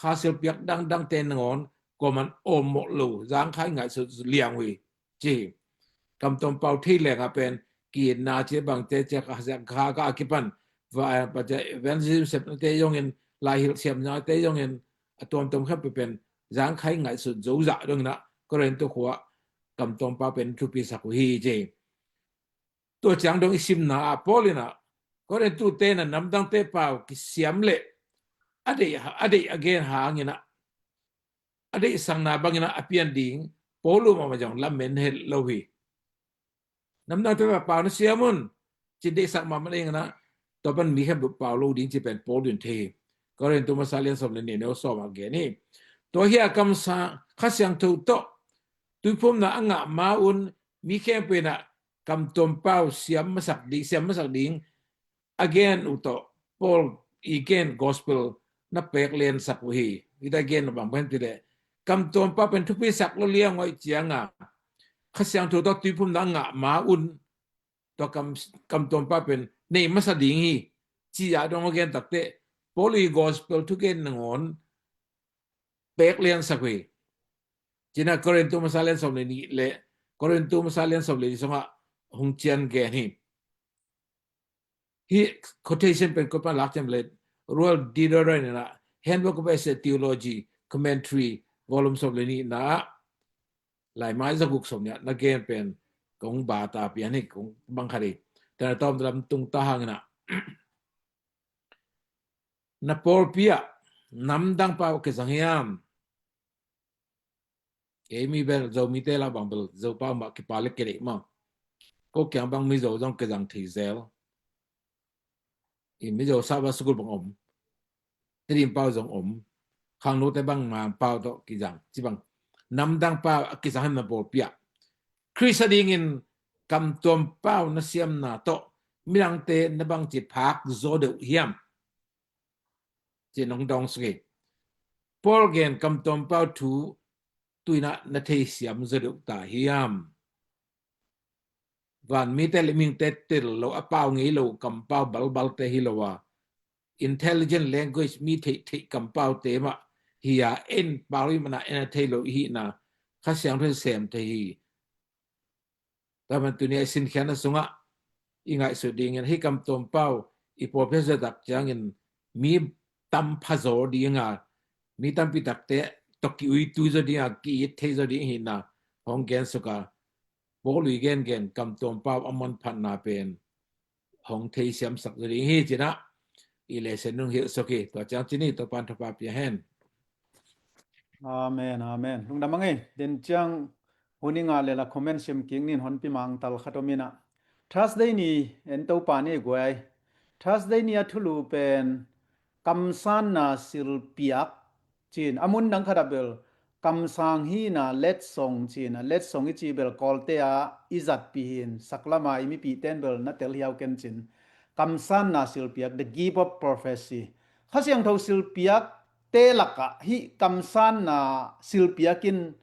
kha silpiak dangdangte nangawn kuaman awmmawh lo zangkhai ngaihsut liang uh hi ci hi. Kamtuam pau thei leng a pen kiitna ci bangte ci a kha ka a kipan va, va, evangelism sepnate zongin, laihilh siamnate zongin, a tuamtuam khempeuh pen zangkhai ngaihsut zo zah dongin a Korintu khua kamtuam pau pen thupi sak uh hi ci hi. Tua ciang dong i simna ah Paul in a Korintute in a namdangte pau kisiam le a deih, a deih a gen hangin a, a deihsakna bangin a, a pian ding Paul um a zong lamen het lo hi. Namdangte pau na siam un, ci-in deihsak mahmah ing a, tua pan mi khempeuh pau lo ding ci pen Paul in thei hi. Korintu masa lian sawm le nih neu sawm ah gen hi. Tua hi a, kamsang, Kha Siangtho tawh tuiphumna a ngah ma un mi khempeuh in a kamtuam pau siam masak ding, siam masak ding a gen uh tawh Paul i gen gospel na pek liansak uh hi. Hi ta gen uh bang pen ti leh, kamtuam pau pen thupi sak lo liang uh ahih ciang a, Kha Siangtho tawh tuiphumna a ngah ma un tua kam, kamtuam pau pen nei masa ding hi, ci-a dong a gen takteh Paul i gospel thugen nangawn pek liansak uh hi. Ci-in a Korintu masa lian sawm le nih le, Korintu masa lian sawm le nih sungah hong cian gen hi. Hih quotation pen koi pan lak hiam leh, Roald Diderian in a Handbook of Essay Theology Commentary volume sawm le nihna ah, laimai zaguk sawm nih ah na gen pen kong ba ta pian hi, kong bang khat hi. Tua na tawm lam tung ta hang in a, na pawlpi ah namdang pau a kizang hiam? Ei mi bel Zomite la bang bel Zopau mah kipa le kideih mah. Ko kiang bang Mizo zong kizang thei zel. I Mizo Sabbath school bang om. Tedim pau zong om. Khangnote bang Mang pau tawh kizang, ci bang. Namdang pau a kizang hiam na pawlpi ah? Khrist a dingin kamtuam pau na siamna tawh midangte na bangci phak zaw deuh hiam? Ci-in hong dawng suk hi. Paul gen kamtuam pau thu tu-in a na thei siam zaw deuh ta hiam? Vanmite le mihingte tel lo, a pau ngei lo kampau balbalte hi lo a, intelligent language, mi theihtheih kampaute mah hi a, en pau i mana en a thei lo i hihna Kha Siangtho in sem thei hi. Tua man tuni a i sinkhiatna sungah i ngaihsut dingin hih kamtuam pau i pawlpi ah zia tak ciangin mi tam pha zaw ding a, mi tampi takte tawh ki-uitui zaw ding a, ki-it thei zaw ding i hihna hong gen suk a, Paul i gengen kamtuam pau a manphatna pen hong theisiamsak zaw ding hi, ci-in a i lesson hong hilh suk hi. Tua ciang ci ni, Topa'n thupha pia hen. Amen, amen. Lungdam a ngei. Den ciang hun i ngah leh la comment sim kik ning, honpi mangtal khat om in a. Thursday ni en Topa ni guai. Thursday ni a thulu pen kamsanna silpiak, ci-in a mun dang khat ah bel kamsang hihna letsong, ci-in a letsong i cih bel Kawlte ah i zatpih hi-in, saklama i mipihte in bel na tel hiau ken, ci-in kamsanna silpiak, the gift of prophecy. Kha Siangtho silpiakte lakah hih kamsanna silpiak in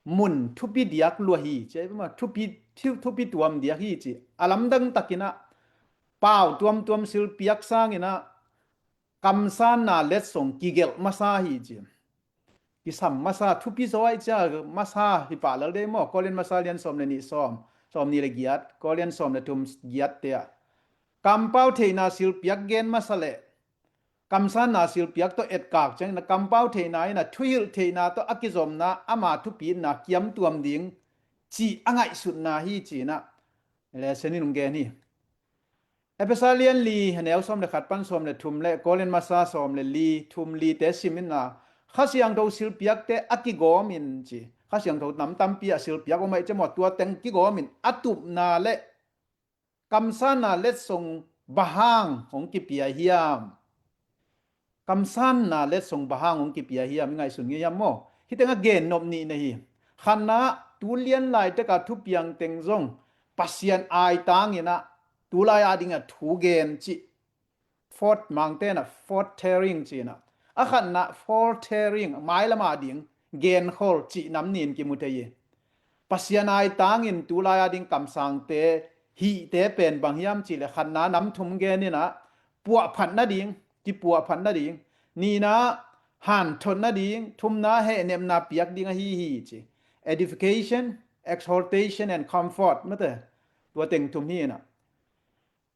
mun thupi diak lua hi, ci-a thupi, thu-, thupi tuam diak hi, ci. A lamdang takin a pau tuamtuam silpiak sangin a kamsanna letsong kigelh masa hi, ci. Kisam masa, thupi zaw ahih ciang masa hi pah lel dei maw. Korin masa lian sawm le nih sawm, sawm nih le giat, Korin sawm le thum giatte ah kampau theihna silpiak gen masa leh kamsanna silpiak tawh etkak ciangin a kampau theihna in a thuhilh theihna tawh a kizomna ama thupina kiamtuam ding cih a ngaihsutna hi, ci-in a lesson in hong gen hi. Efesa lian li, a neu sawm le khat pan sawm le thum le Korin masa sawm le li, thum, lite sim in a, Kha Siangtho silpiakte a kigawm in, ci. Kha Siangtho nam tampi ah silpiak om ahih ciang maw, tua teng kigawm in a tupna le kamsanna letsong bang hang hong kipia hiam? Kamsanna letsong bang hang hong kipia hiam, i ngaihsun ngei hiam maw? Hih teng a gen nop nih na hi. Khatna, tu lian laitak a thupiang teng zong Pasian aitang in a, tu lai a ding a thu gen cih, forth, Mangte in a forth telling ci-in a, a khatna forth telling, mailam a ding genkhol cih nam nih in kimu thei hi. Pasian aitang in tu lai a ding kamsangte hihte pen bang hiam cih leh khatna nam thum gen in a, puahphat nading, kipuahphat nading, nihna hanthot nading, thumna hehnepna piak ding ahi hi, ci. Edification, exhortation and comfort, mate, tua teng thum hi in a.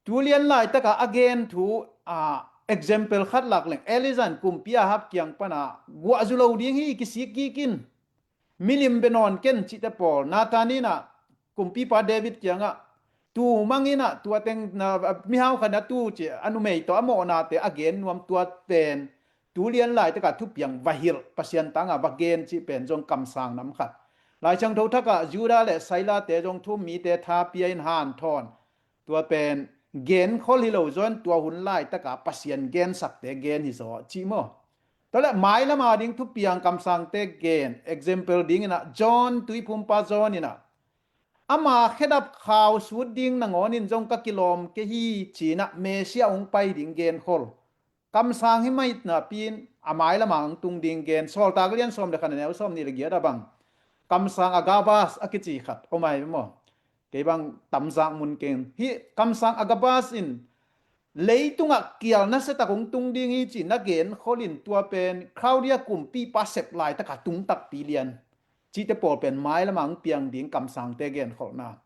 Tu lian laitak a a gen thu, a, example khat lak leng, Elijah in kumpi Ahab kiang pan a guah zu lo ding hi, kisik kik in, milim bia nawn ken, cihte pawl. Nathan in a kumpipa David kiangah tuu mang in a, tua teng na, mihau khat in a tuu, ci, a numei tawh a mawhnate a gen nuam, tua pen tu lian laitak a thupiang va hilh, Pasian tang a va gen cih pen zong kamsang nam khat. Lai Siangtho thakah Judah le Silas te zong thu-um mite tha pia in hanthawn, tua pen genkhol hi lo zaw in, tua hun laitaka Pasian gensakte gen hi zaw cih maw? Tua le mailam a ding thupiang kamsangte gen, example dingin ah John, tuiphumpa John in ah, ama khedap khau sut ding nangawnin zong ka kilawm kei hi ci-in ah Messiah hong pai ding genkhol. Kamsang hi mah napi-in a mailam a hong tung ding gen, Sawltak a lian sawm le khat, a neu sawmnih le giat ah bang kamsang Agabus a kici khat om ahi maw? Kei bang tamzak mun keng. Hih kamsang Agabus in leitungah kial nasiatak hong tung ding hi ci-in na genkhol in, tua pen Claudia kumpipa sep laitaka tung takpi lian cihte pawl pen mailam a hong piang ding kamsangte genkholhna.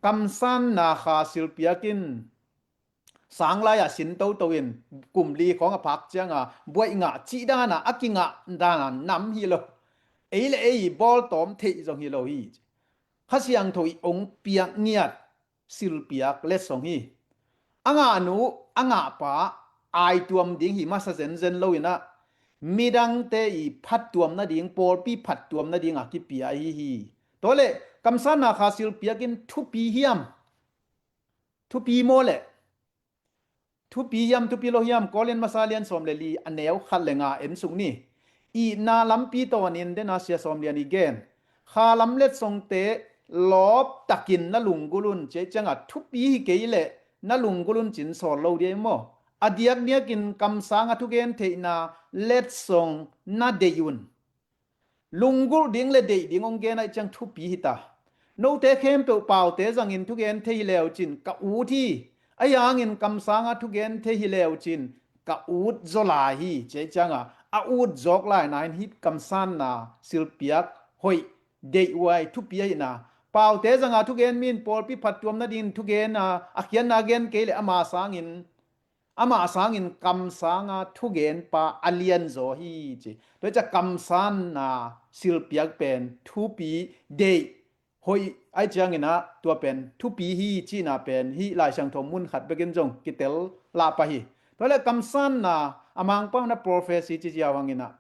Kamsanna kha silpiak in sang lai-ah sin toto in kum li khawng a phak cianga buaih ngah cih dana a kingah dana nam hi lo. Ei le ei bawltawm theih zong hi lo hi. Kha Siangtho i hong piak ngiat silpiak letsong hi. A ngahnu, a ngahpa aituam ding hi masa zenzen lo in ah, midangte i phattuam nading, pawlpi phattuam nading a kipia ahi hi. Tua le kamsanna kha silpiak in thupi hiam? Thupi maw le? Thupi hiam, thupi lo hiam? Korin masa lian sawm le li, a neu khat le nga en suk ni. Itna lampi tawnin dena Sia Sawm Lian i gen, kha lam letsongte lawp takin na lunggulh un, ci-a cianga thupi hi kei leh na lunggulh un ci-in sawl lo dia maw? A diakdiakin kamsanga thugen theihna letsong na deih un. Lunggulh ding le deih ding hong gen ahih ciang thupi hi ta. Note khempeuh paute zangin thugen thei hi leu cin ka ut hi. Ahi hangin kamsanga thugen thei hi leu cin ka ut zaw lai hi, ci ahih cianga a ut zawk laina in hih kamsanna silpiak hoih deih uh ahi, thupi ahihna. Paute zanga thugen mi in pawlpi phattuam nadingin thugen a, a khiatna gen kei leh ama sangin, amah sangin kamsanga thugenpa a lianzaw hi ci. Tua hi ciah kamsanna silpiak pen thupi deih hoih ahih ciangin ah tua pen thupi hi cihna pen hih Lai Siangtho mun khat bekin zong kitel lah pah hi. Tua le kamsanna a mangpau na prophecy ci ziau hangin ah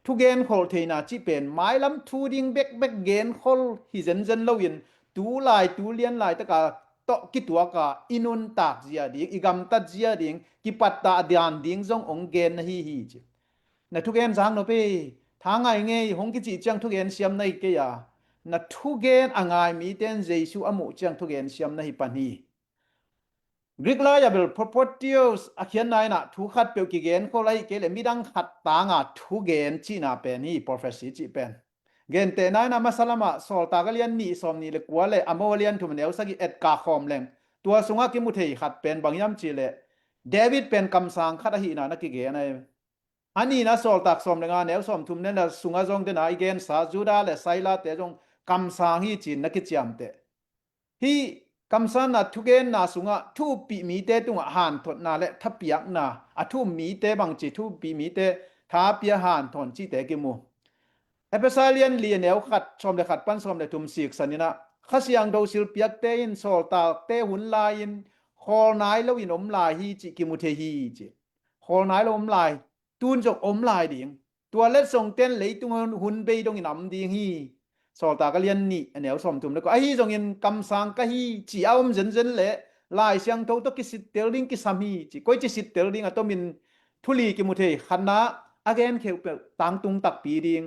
thugen kholh theihna cih pen mailam thu ding bekbek genkhol hi zenzen loin tu lai tu lian laitaka tawh kituaka i nuntak zia ding, i gamtat zia ding, kipattah dan ding zong hong gen na hi hi ci. Na thugen zang nop ei, tha ngai ngei hong kicih ciang thugen siam na hi kei a, na thugen a ngai mite in Jesu a muh ciang thugen siam na hi pan hi. Greek lai-ah bel propheteos a khiatna in ah thu khatpeuh kigen khol ahi kei leh midang khat tanga thugen cihna pen hi, prophecy cih pen. Gentehna in ah masa lamah Sawltak a lian nih sawm nih le kua le a mo a lian thum a neu sagih etkak khawm leng tua sungah kimu thei khat pen bang hiam cih leh David pen kamsang khat ahihna na kigen ahi. A nihna Sawltak sawm le nga neu sawm thum nena sungah zong dena i gensa Judah le Silas te zong kamsang hi ci-in na kiciamteh. Hih kamsanna thugenna sungah thu uppih mite tungah hanthotna le thapiakna, a thu um mite bangci thu uppih mite tha pia hanthawn cihte kimu. Efesa lian li a neu khat sawm le khat pan sawm le thum siksan in ah Kha Siangtho silpiakte in sawltakte hun lai-in khawl nai loin om lai hi cih kimu thei hi ci. Khawl nai lo om lai, tun zong om lai ding. Tua letsongte in leitung hun, hun bei dongin a om ding hi. Sawltak a lian nih a neu sawm thum le kua. Ahi zongin kamsang ka hi ci a om zenzen leh Lai Siangtho tawh kisittel ding kisam hi ci. Koici sittel ding a tomin thu li kimu thei, khatna a gen kheuh peuh tangtung takpi ding.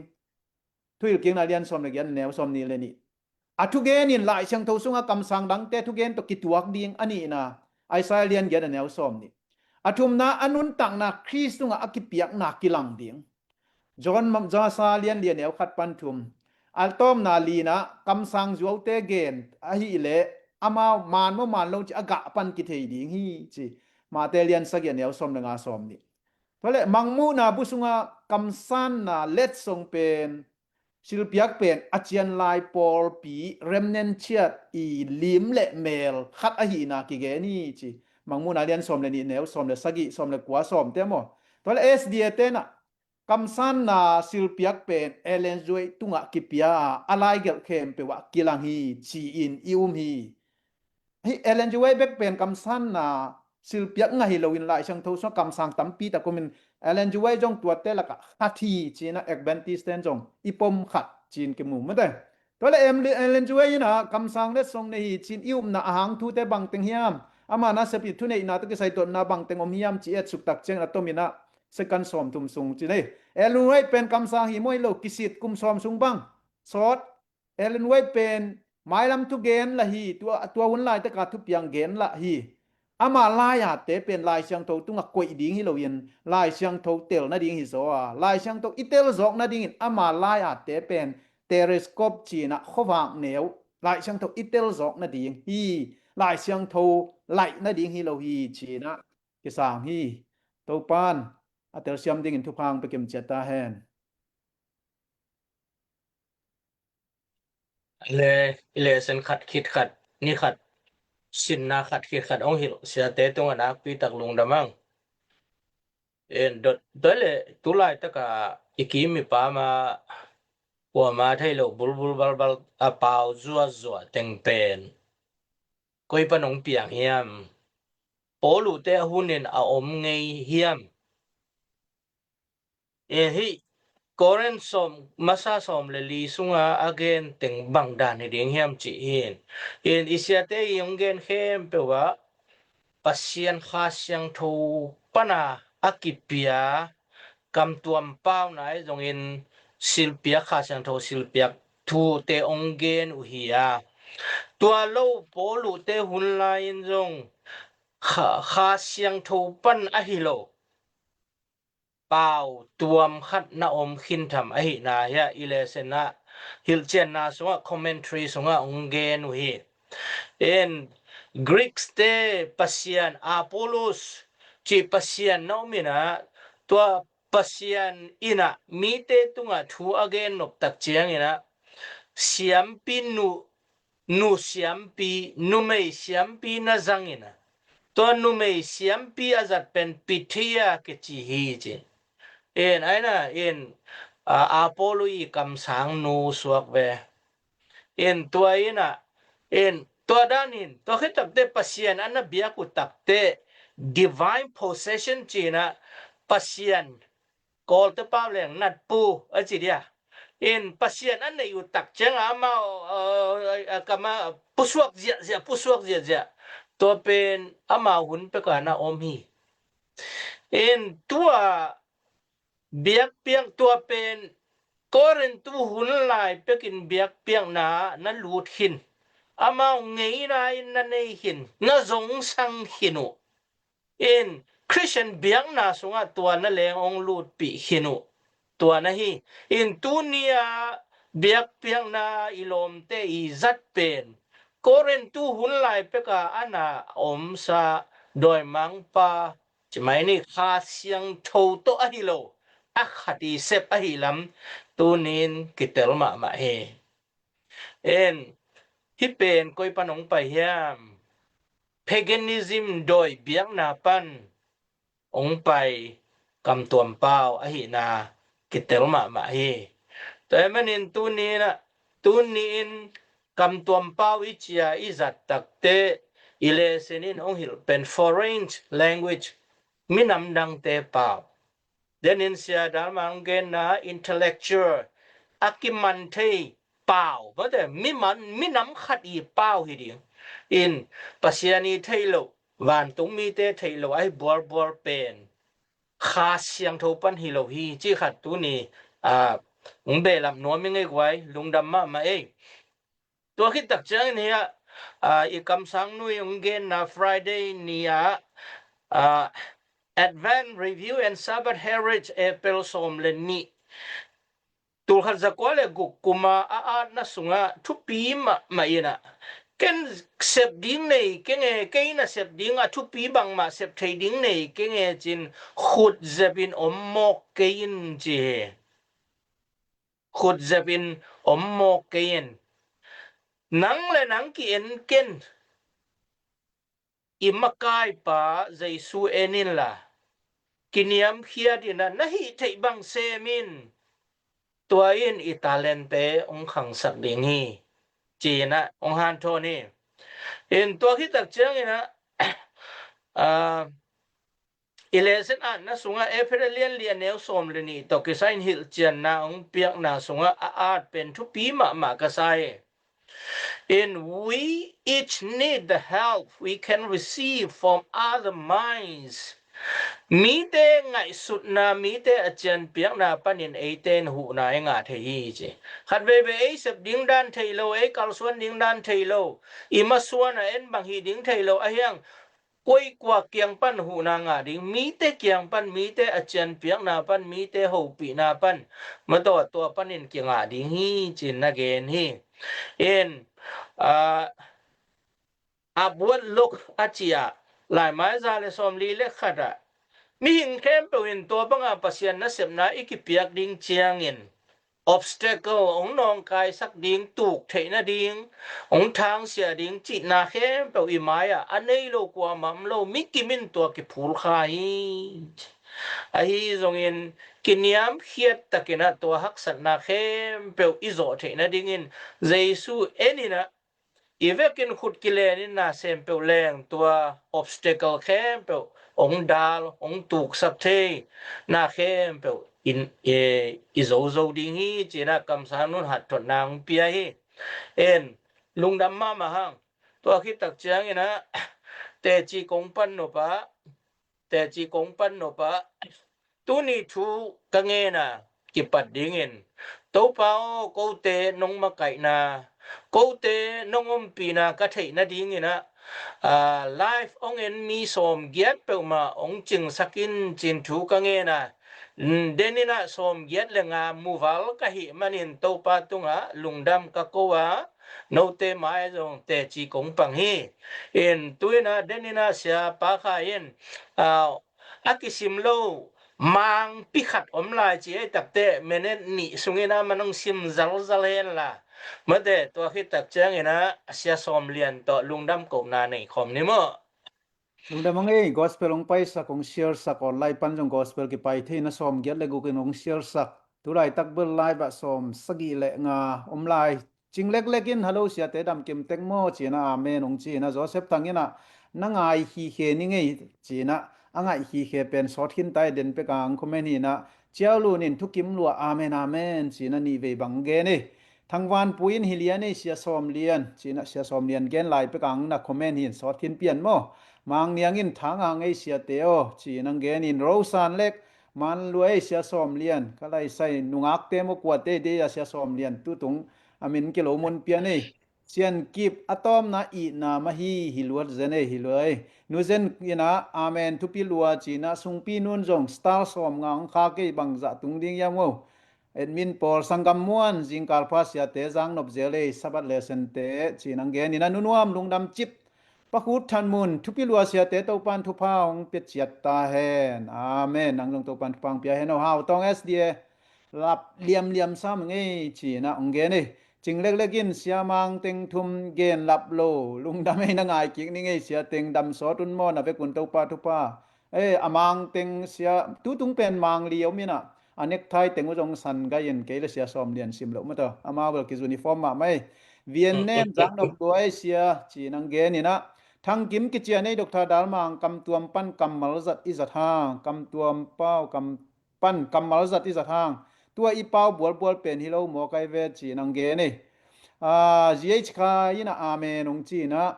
Thuhilhkikna lian sawm le giat a neu sawm nih le nih. A thugen in Lai Siangtho sungah kamsang dangte thugen tawh kituak ding a nihna, Isaiah lian giat a neu sawm nih. A thumna a nuntakna Khrist tungah a kipiakna kilang ding. John ma-, John masa lian li a neu khat pan thum. A tawpna lina kamsang zuaute gen ahih leh amau man maw man lo ci a gah pan kithei ding hi ci. Mate lian sagih a neu sawm le nga sawm nih. Tua le mangmuhna bu sunga kamsanna letsong pen silpiak pen a cianlai pawlpi remnant ciat i lim le mel khat ahihna kigen hi ci. Mangmuhna lian sawm le nih neu sawm le sagih, sawm le kua, sawm te maw? Tua le S D A tenah kamsanna silpiak pen Ellen G. White tungah kipia a, a laigelh khempeuh ah kilang hi ci-in i um hi. Hih Ellen G. White bek pen kamsanna silpiak ngah hi loin Lai Siangtho sungah kamsang tampi tak omin Ellen G. White zong tuate lakah khat hi ci-in a Adventist ten zong i pom khat ci-in kimu mate. Tua le Ellen G. White in ah kamsang letsong nei hi ci-in i upna a hang thute bangteng hiam? Ama nasep i thuneihna tawh kisai dotna bangteng om hiam ci i etsuk tak ciangin a tomin ah second sawmthum sung ci nei. Ellen White pen kamsang hi maw hi lo, kisit kum sawm sung bang sawt. Ellen White pen mailam thu gen lah hi, tua, tua hun laitaka thupiang gen lah hi. Ama lai-ate pen Lai Siangtho tungah koih ding hi loin Lai Siangtho tel nading hi zaw a, Lai Siangtho i tel zawk nadingin ama lai-ate pen telescope ci-in ah khuavak neu Lai Siangtho i tel zawk nading hi, Lai Siangtho laih nading hi lo hi ci-in ah kisang hi. Topan a telsiam dingin thupha hong pia kim ciat ta hen. Le, i lesson khat khit khat, ni khat, sinna khat khit khat hong hilh siate tungah nakpi tak lungdam ang. En dot, dot le, tu laitaka i kim i pam a, kuama thei lo bulbul balbal a pau zuazua teng pen koi pan hong piang hiam? Paul uhte a hunin a om ngei hiam? En hih Korin sawm, masa sawm le li sunga a gen teng bang dan hi ding hiam cih hi. En i siate i hong gen khempeuh ah Pasian Kha Siangtho pana a kipia kamtuam pau nai zongin silpiak, Kha Siangtho silpiak thute hong gen uh hi a, tua lo Paul uhte hun lai-in zong Kha, Kha Siangtho pan ahi lo pau tuam khat na om khin tham ahihna hi a, i lesson ah hilhcianna sungah, commentary sungah hong gen uh hi. En Greeks te pasian Apollos cih pasian na om in ah, tua pasian in ah mite tungah thu a gen nop tak ciangin ah siampi nu, nu siampi, numei siampi na zang in ah, tua numei siampi a zat pen Pythia kici hi ci. En aina in, a, Apollo i kamsang nu suak ve. En tua in ah, en tua dan in, tua khit takte Pasian a na biak uh takte divine possession ci-in ah, Pasian Kawlte pau leng natpu a ci dia. In Pasian a neih uh tak ciangin amau, uh, uh, uh, kama pusuak ziahziah, pusuak ziahziah. Tua pen amau hun peka na om hi. In tua biakpiak, tua pen Korintu hun lai pekin biakpiakna na lut khin. Amau ngeina in na nei khin, na zongsang khin uh. In Christian biakna sungah tua na leng hong lutpih khin uh. Tua na hi. In tuni-a biakpiakna i lawmte i zat pen Korintu hun lai peka a na omsa dawimangpa, ci mai ni, Kha Siangtho tawh ahi lo a khat i sep ahi lam tunin kitel mahmah hi. En hih pen koi pan hong pai hiam? Paganism dawi biakna pan hong pai kamtuam pau ahihna kitel mahmah hi. Tua ahih manin tuni-in ah, tuni-in kamtuam pau i cia i zat takte i lesson in hong hilh pen foreign language, minam dangte pau. Denin Sia Dalman hong genna intellectual, a kiman thei pau, mate, mi man, minam khat i pau hi ding. In Pasian i theih loh, vantung mite theih loh ahi bualbual pen Kha Siangtho pan hi lo hi, ci khat tuni, a, hong behlap nuam i ngei guai, lungdam mahmah ei. Tua khit tak ciangin hi a, a, i kamsang nu i hong genna Friday ni-a, a, Advent Review and Sabbath Heritage, April sawm le nih, tulkhat zakua le guk kuma a atna sungah thupi mahmah in ah, ken sep ding nei keng e, kei na sep ding a thupi bangmah sep thei ding nei keng e cin khut zepin om mawk kei in ci hi. Khut zepin om mawk kei in. Nang le nang ki-en ken, i makaipa Jesu en inla, kiniamkhiat in ah na hih theih bang sem in, tua in i talente hong khangsak ding hi, ci-in ah hong hanthawn hi. In tua khit tak ciangin ah, a, I lesson atna sungah Efesa lian li a neu sawm le nih tawh kisai in hilhcianna hong piakna sungah a at pen thupi mahmah ka sa hi. In we each need the help we can receive from other minds. Mite ngaihsutna, mite a cianpiakna panin eite in huhna i ngah thei hi ci. Khat veivei ei sep ding dan thei lo, ei kalsuan ding dan thei lo, i masuan a en bang hi ding thei lo, ahiang koi kua kiang pan huhna ngah ding, mite kiang pan, mite a cianpiakna pan, mite hopihna pan, mataw tua panin kingah ding hi ci-in na gen hi. In, ah, a buat lok a ci-ah, Laimai za le sawmli le khat ah, mihing khempeuh in tua banga Pasian nasepna i kipiak ding ciangin, obstacle, hong nawngkaisak ding, tuk theih nading, hong thangsia ding cihna khempeuh i mai-ah a nei lo kuamah om lo, mi kim in tua kiphul kha hi. Ahi zongin kiniamkhiat takin ah tua haksatna khempeuh i zawh theih nadingin Jesu en in ah, i vekin khut kilen in na sem peuh leng tua obstacle khempeuh hong dal, hong tuksak thei na khempeuh in, e, i zozo ding hi ci-in ah kamsang nun hatthotna hong pia hi. En, lungdam mahmah hang. Tua khit tak ciangin ah teci kong pan nop ah, teci kong pan nop ah, tuni thu ka ngen a kipat dingin, Topa aw, kote nong makaihna, kote nong ompihna ka theih nadingin ah, ah, live hong en mi sawmgiat peuhmah hong cingsak in ci-in thu ka ngen a, mm, den in ah sawmgiat le nga muval ka hih manin Topa tungah lungdam ka ko a, note mai zong teci kong pang hi. In tu in ah den in ah Sia Pa Khai in, ah, a kisim lo mangpi khat om lai ci ei takte, minute nih sungin ah man hong sim zalzal hen la. Mate, tua khit tak ciangin ah Sia Sawm Lian tawh lungdam kohna nei khawm ni maw? Lungdam hang ei, gospel hong paisak, hong share sak, online pan zong gospel kipai thei na sawmgiat le guk in hong share sak. Tulaitak bel live ah sawm sagih le nga om lai. Cing leklek in, "Hello, Siate dam kim tek maw?" ci-in ah, "Amen," hong ci-in ah, Joseph Thang in ah, "Na ngai khikhe ni ngei," ci-in ah, a ngaih khikhe pen sawt khin ta i den pek a hong comment hi in ah, Ciau Lun in, "Thukim lua, amen, amen," ci-in ah nih vei bang gen hi. Thang Van Pui in, "Hi lian ei, Sia Sawm Lian," ci-in ah, Sia Sawm Lian gen lai pek a hong na comment hi in sawt khin pian maw. Mang Niang in, "Thang hang ei, Siate aw," ci-in ah gen in, Rosan Lek, "Man lua ei, Sia Sawm Lian, ka laisai nungakte maw kuate dei a, Sia Sawm Lian, tutung a min kilo mun pian ei. Sian Kip, a tawmna itna mah hi, hi luat zen ei, hi lua ei. Nu Zen in ah, amen, thupi lua," ci-in ah, Sungpi Nun zong star sawm nga hong khak ei, bangzah tung ding hiam aw. Admin pawl, sanggam muan, zingkal pha Siate zang nop zel ei, Sabbath lesson te, ci-in ah gen in ah, Nu Nuam, lungdam cip. Pa Khut Than Mun, thupi lua Siate, Topan thupha hong pia ciat ta hen. Amen. Nang zong Topan thupha hong pia hen aw. Hau Tawng S D A, lap liamliam sam ngei ci-in ah hong gen ei. Cing leklek in, Sia Mang Teng Thum gen lap lo. Lungdam ei, na ngai kik ni ngei, Sia Teng dam sawt un maw, na vek un Topa thupha. Ei, a Mang Teng Sia, tutung pen Mang li om in ah, a necktie teng uh zong san gai in, kei le Sia Sawm Lian sim loh mataw. Amau bel ki uniform mahmah ei. Vietnam, zang nop lua ei Sia, ci-in ah gen in ah. Thang Kim, kician ei, Doctor Dal Mang, kamtuam pan kammal zat i zat hang, kamtuam pau, kam pan kammal zat i zat hang. Tua i pau bualbual pen hi lo maw kai ve, ci-in ah gen ei. Ah, G H Khai in ah, amen, hong ci-in ah.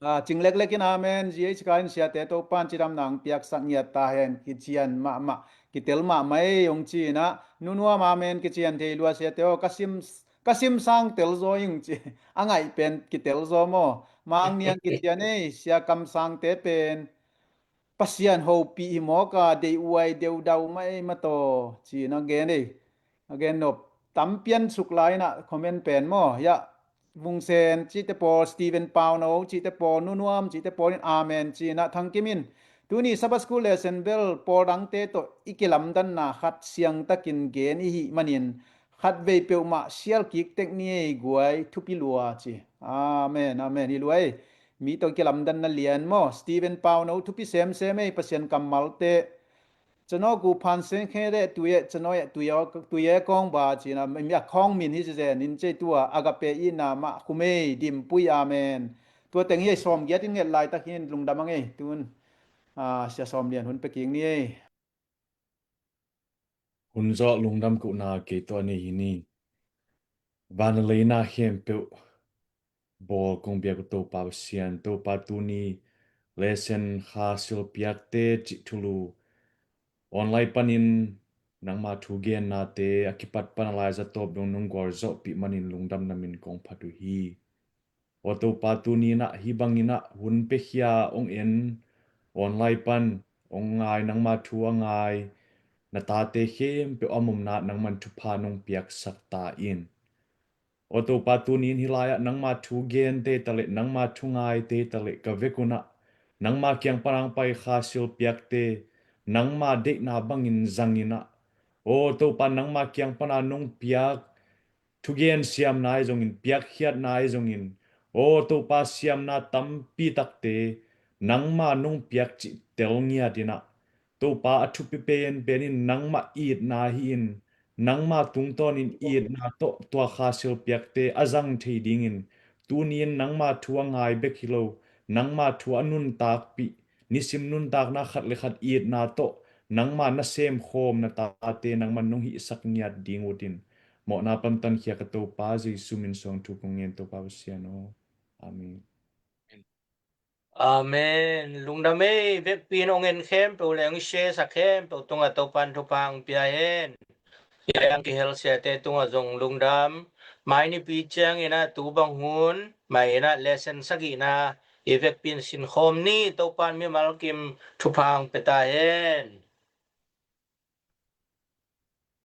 Ah, Cing leklek in amen, G H Khai in, Siate, Topan cidamna hong piaksak ngiat ta hen, kician mahmah, kitel mahmah ei, hong ci-in ah, Nu Nuam, amen, kician thei lua Siate aw, ka sim, ka sim sang tel zaw ing ci, a ngaih pen kitel zaw maw, Mang Niang, kician ei, Sia Kam Sangte pen, Pasian hopih hi mawk a, deih uai deudau mah ei mataw, ci-in ah gen ei. A gen nop tam pian suk lai in ah comment pen maw. Hiah Vung Sen cihte pawl, Stephen Pauno cihte pawl, Nu Nuam cihte pawl in amen ci-in ah, Thang Kim in, tuni Sabbath School lesson bel pawl dangte tawh i kilamdanna khat siangtakin gen i hih manin khat vei peuhmah sial kik tek ni ei guai, thupi lua ci. Amen, amen, hi lua ei. Mi tawh kilamdanna lian maw. Stephen Pauno, thupi semsem ei, Pasian kammalte. Cano gu phan sen khe de tui e, cano e tui e, tui e kong ba ci-in ah, mi a khawng min hi ci zen in cei tua, Agape i na mah khum ei, dimpui, amen. Tua teng hi ei, sawmgiat in nget laitak hi in, lungdam hang ei, tun. Sia Sawm Lian hun pia kik ni ei. Hun zawh lungdam kohna kei tawh nei hi ni. Van le leina khempeuh bawl kong biak uh Topa Pasian, Topa tuni lesson Kha Sil Piakte cih thulu online panin nangma thugennate a kipat pan a lai zatawp dong nong gualzawhpih manin lungdamna min kong phat uh hi. Aw Topa, tuni in ah hih bangin ah hun piakhia hong en, online pan hong ngai, nangma thu a ngai na tate khempeuh a omna nangman thupha nong piaksak ta in. Aw Topa, tuni in hih lai-ah nangma thu gen tei taleh nangma thu ngai tei taleh ka vek un ah nangma kiang pan hong pai Kha Sil Piakte nangma deihna bangin zangin ah, aw Topa, nangma kiang pana nong piak thugen siamna ahi zongin, piakkhiatna ahi zongin, aw Topa, siamna tampi takte nangma nong piak cih tel ngiat in ah, Topa, a thupi penpen in nangmah itna hi-in, nangma tungtawnin itna tawh tua Kha Sil Piakte a zang thei dingin tuni in nangma thu a ngai bek hi lo, nangma thu a nuntakpih, nisim nuntakna khat le khat itna tawh nangma na semkhawm na tate nangman nong hihsak ngiat ding utin, mawhna pan tankhia ka Topa Jesu min suang thu kong ngen, Topa Pasian aw. Amen. Amen. Lungdam ei, vekpi in hong en khempeuh le hong share sak khempeuh tungah Topan thupha hong pia hen. Hih a kihelsiate tungah zong lungdam. Mai nipi ciangin ah tu bang hun, mai in ah lesson sagihna i vekpi in sinkhawm ni. Topan mimal kim thupha hong pia ta hen.